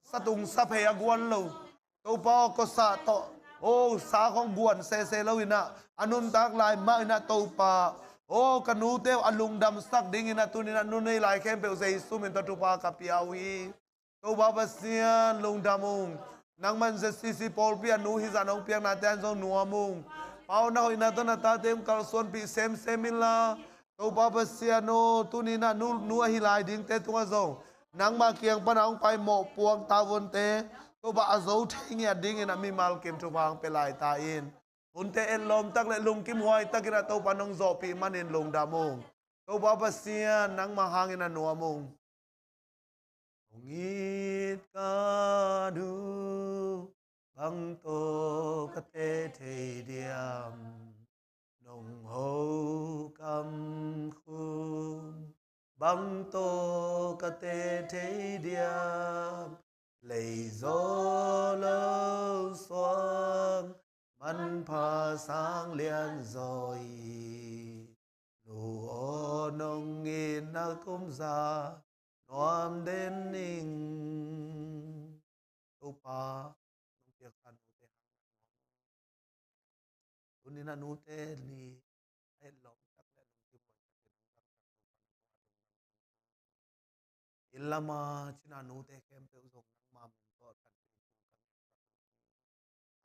satung saphei a guan lo Topa aw, kosah tawh aw, sa khong guan sese lo in ah, a nuntak lai mah in ah Topa aw, ka nute uh a lungdamsak dingin ah tuni in ah nu nei lai khempeuh Jesu min tawh thupha ka pia uh hi. Topa Pasian, lungdam ung. Nangman Z C C pawlpi ah nu hizah nong piaknate an zong nuam ung. Pa aw, na hoihna tawh na tate hong kalsuanpih semsem inla. Topa Pasian aw, tuni in ah nu, nu ahi lai dingte tungah zong nangmah kiang pan ah hong pai mawhpuak tavonte Topa a zo thei ngiat dingin ah mimal kim thupha hong pia lai ta in. Hunte etlawm tak le lungkim huai takin ah Topa nong zawhpih manin lungdam ung. Topa Pasian, nangmah hangin ah nuam ung. Hong it ka nu, bang tawh ka teh thei diam? Nong ho kam khum, bang tawh ka teh thei diam? Lei zaw lo suang, manpha sang lian zaw hi. Nu aw, nong itna kumza nuam den ing. Topa, nong piaksa nute hang na nuam. Tuni-in a nute ni a et lawm tak le lungkim lawm takin hong tangsak Topa na tungah lungdam. Inn lama cina nute khempeuh zong nangma min tawh kan tung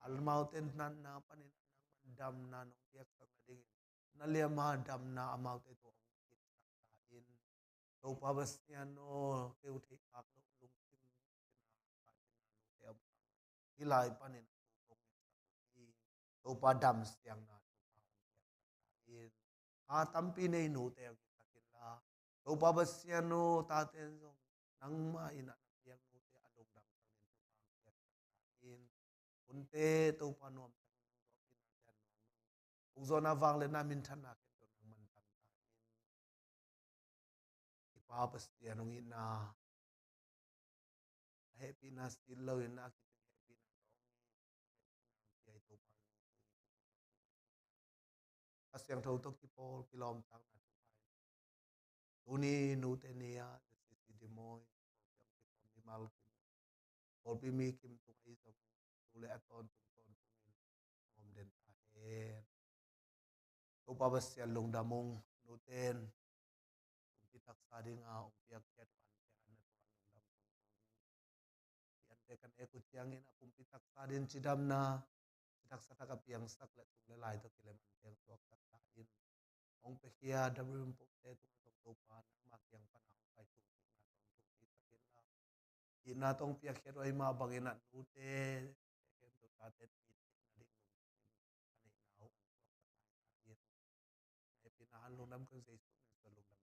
kan amaute natna panin nangman damna nong piaksak nadingin na liama damna amaute tungah hong piaksak ta in. Topa Pasian aw, keu theih khak loh lungsim cina ka cina nute om hang. Hih lai panin a thu kong ngetsak uh hi. Topa dam siangna Topa hong piaksak ta in. Tha tampi nei nute hong piaksak inla, Topa Pasian aw, tate in zong nangma in a na piak nute a lungdam sangin Topa hong piaksak ta in. Hunte Topa nuam sangin hong zawhpih nate a nuam ung. Ukzawhna vangliatna minthanna khempeuh nangman tang ta in. I Pa Pasian hong itna, a hehpihna sit loin a kici hehpihna tawh hong it, hehpihna hong pia i Topa, Kha Siangtho tawh kipawl kilawmtatna thupha in tuni nute ni-ah ZCC Dimoh in pawlpi hong kikhawm mimal kim, pawlpi mi kim tungah ahi zongin tu le a tawntung tawntungin hong om den ta hen. Topa Pasian lungdam ung. Nute in pumpi taksa dinga hong piakkhiat uh ante a na tungah lungdam kong ko hi. Hih ante ka nek uh ciangin a pumpi taksa ding cidamna, ci taksa tak a piangsak le sum le lai tawh kilem ante hong suaksak ta in. Hong piakhia W M Pope te tungah zong Topa nangma kiang pana hong pai sung sukna tawh hong sungpi sak inla, itna tawh hong piakkhiat uh ahih mah bangin a nute khempeuh tate itna ding lungsim a neihna uh hong suaksak ta in. Hehpihna han lungdam kong Jesuh min suang lungdam.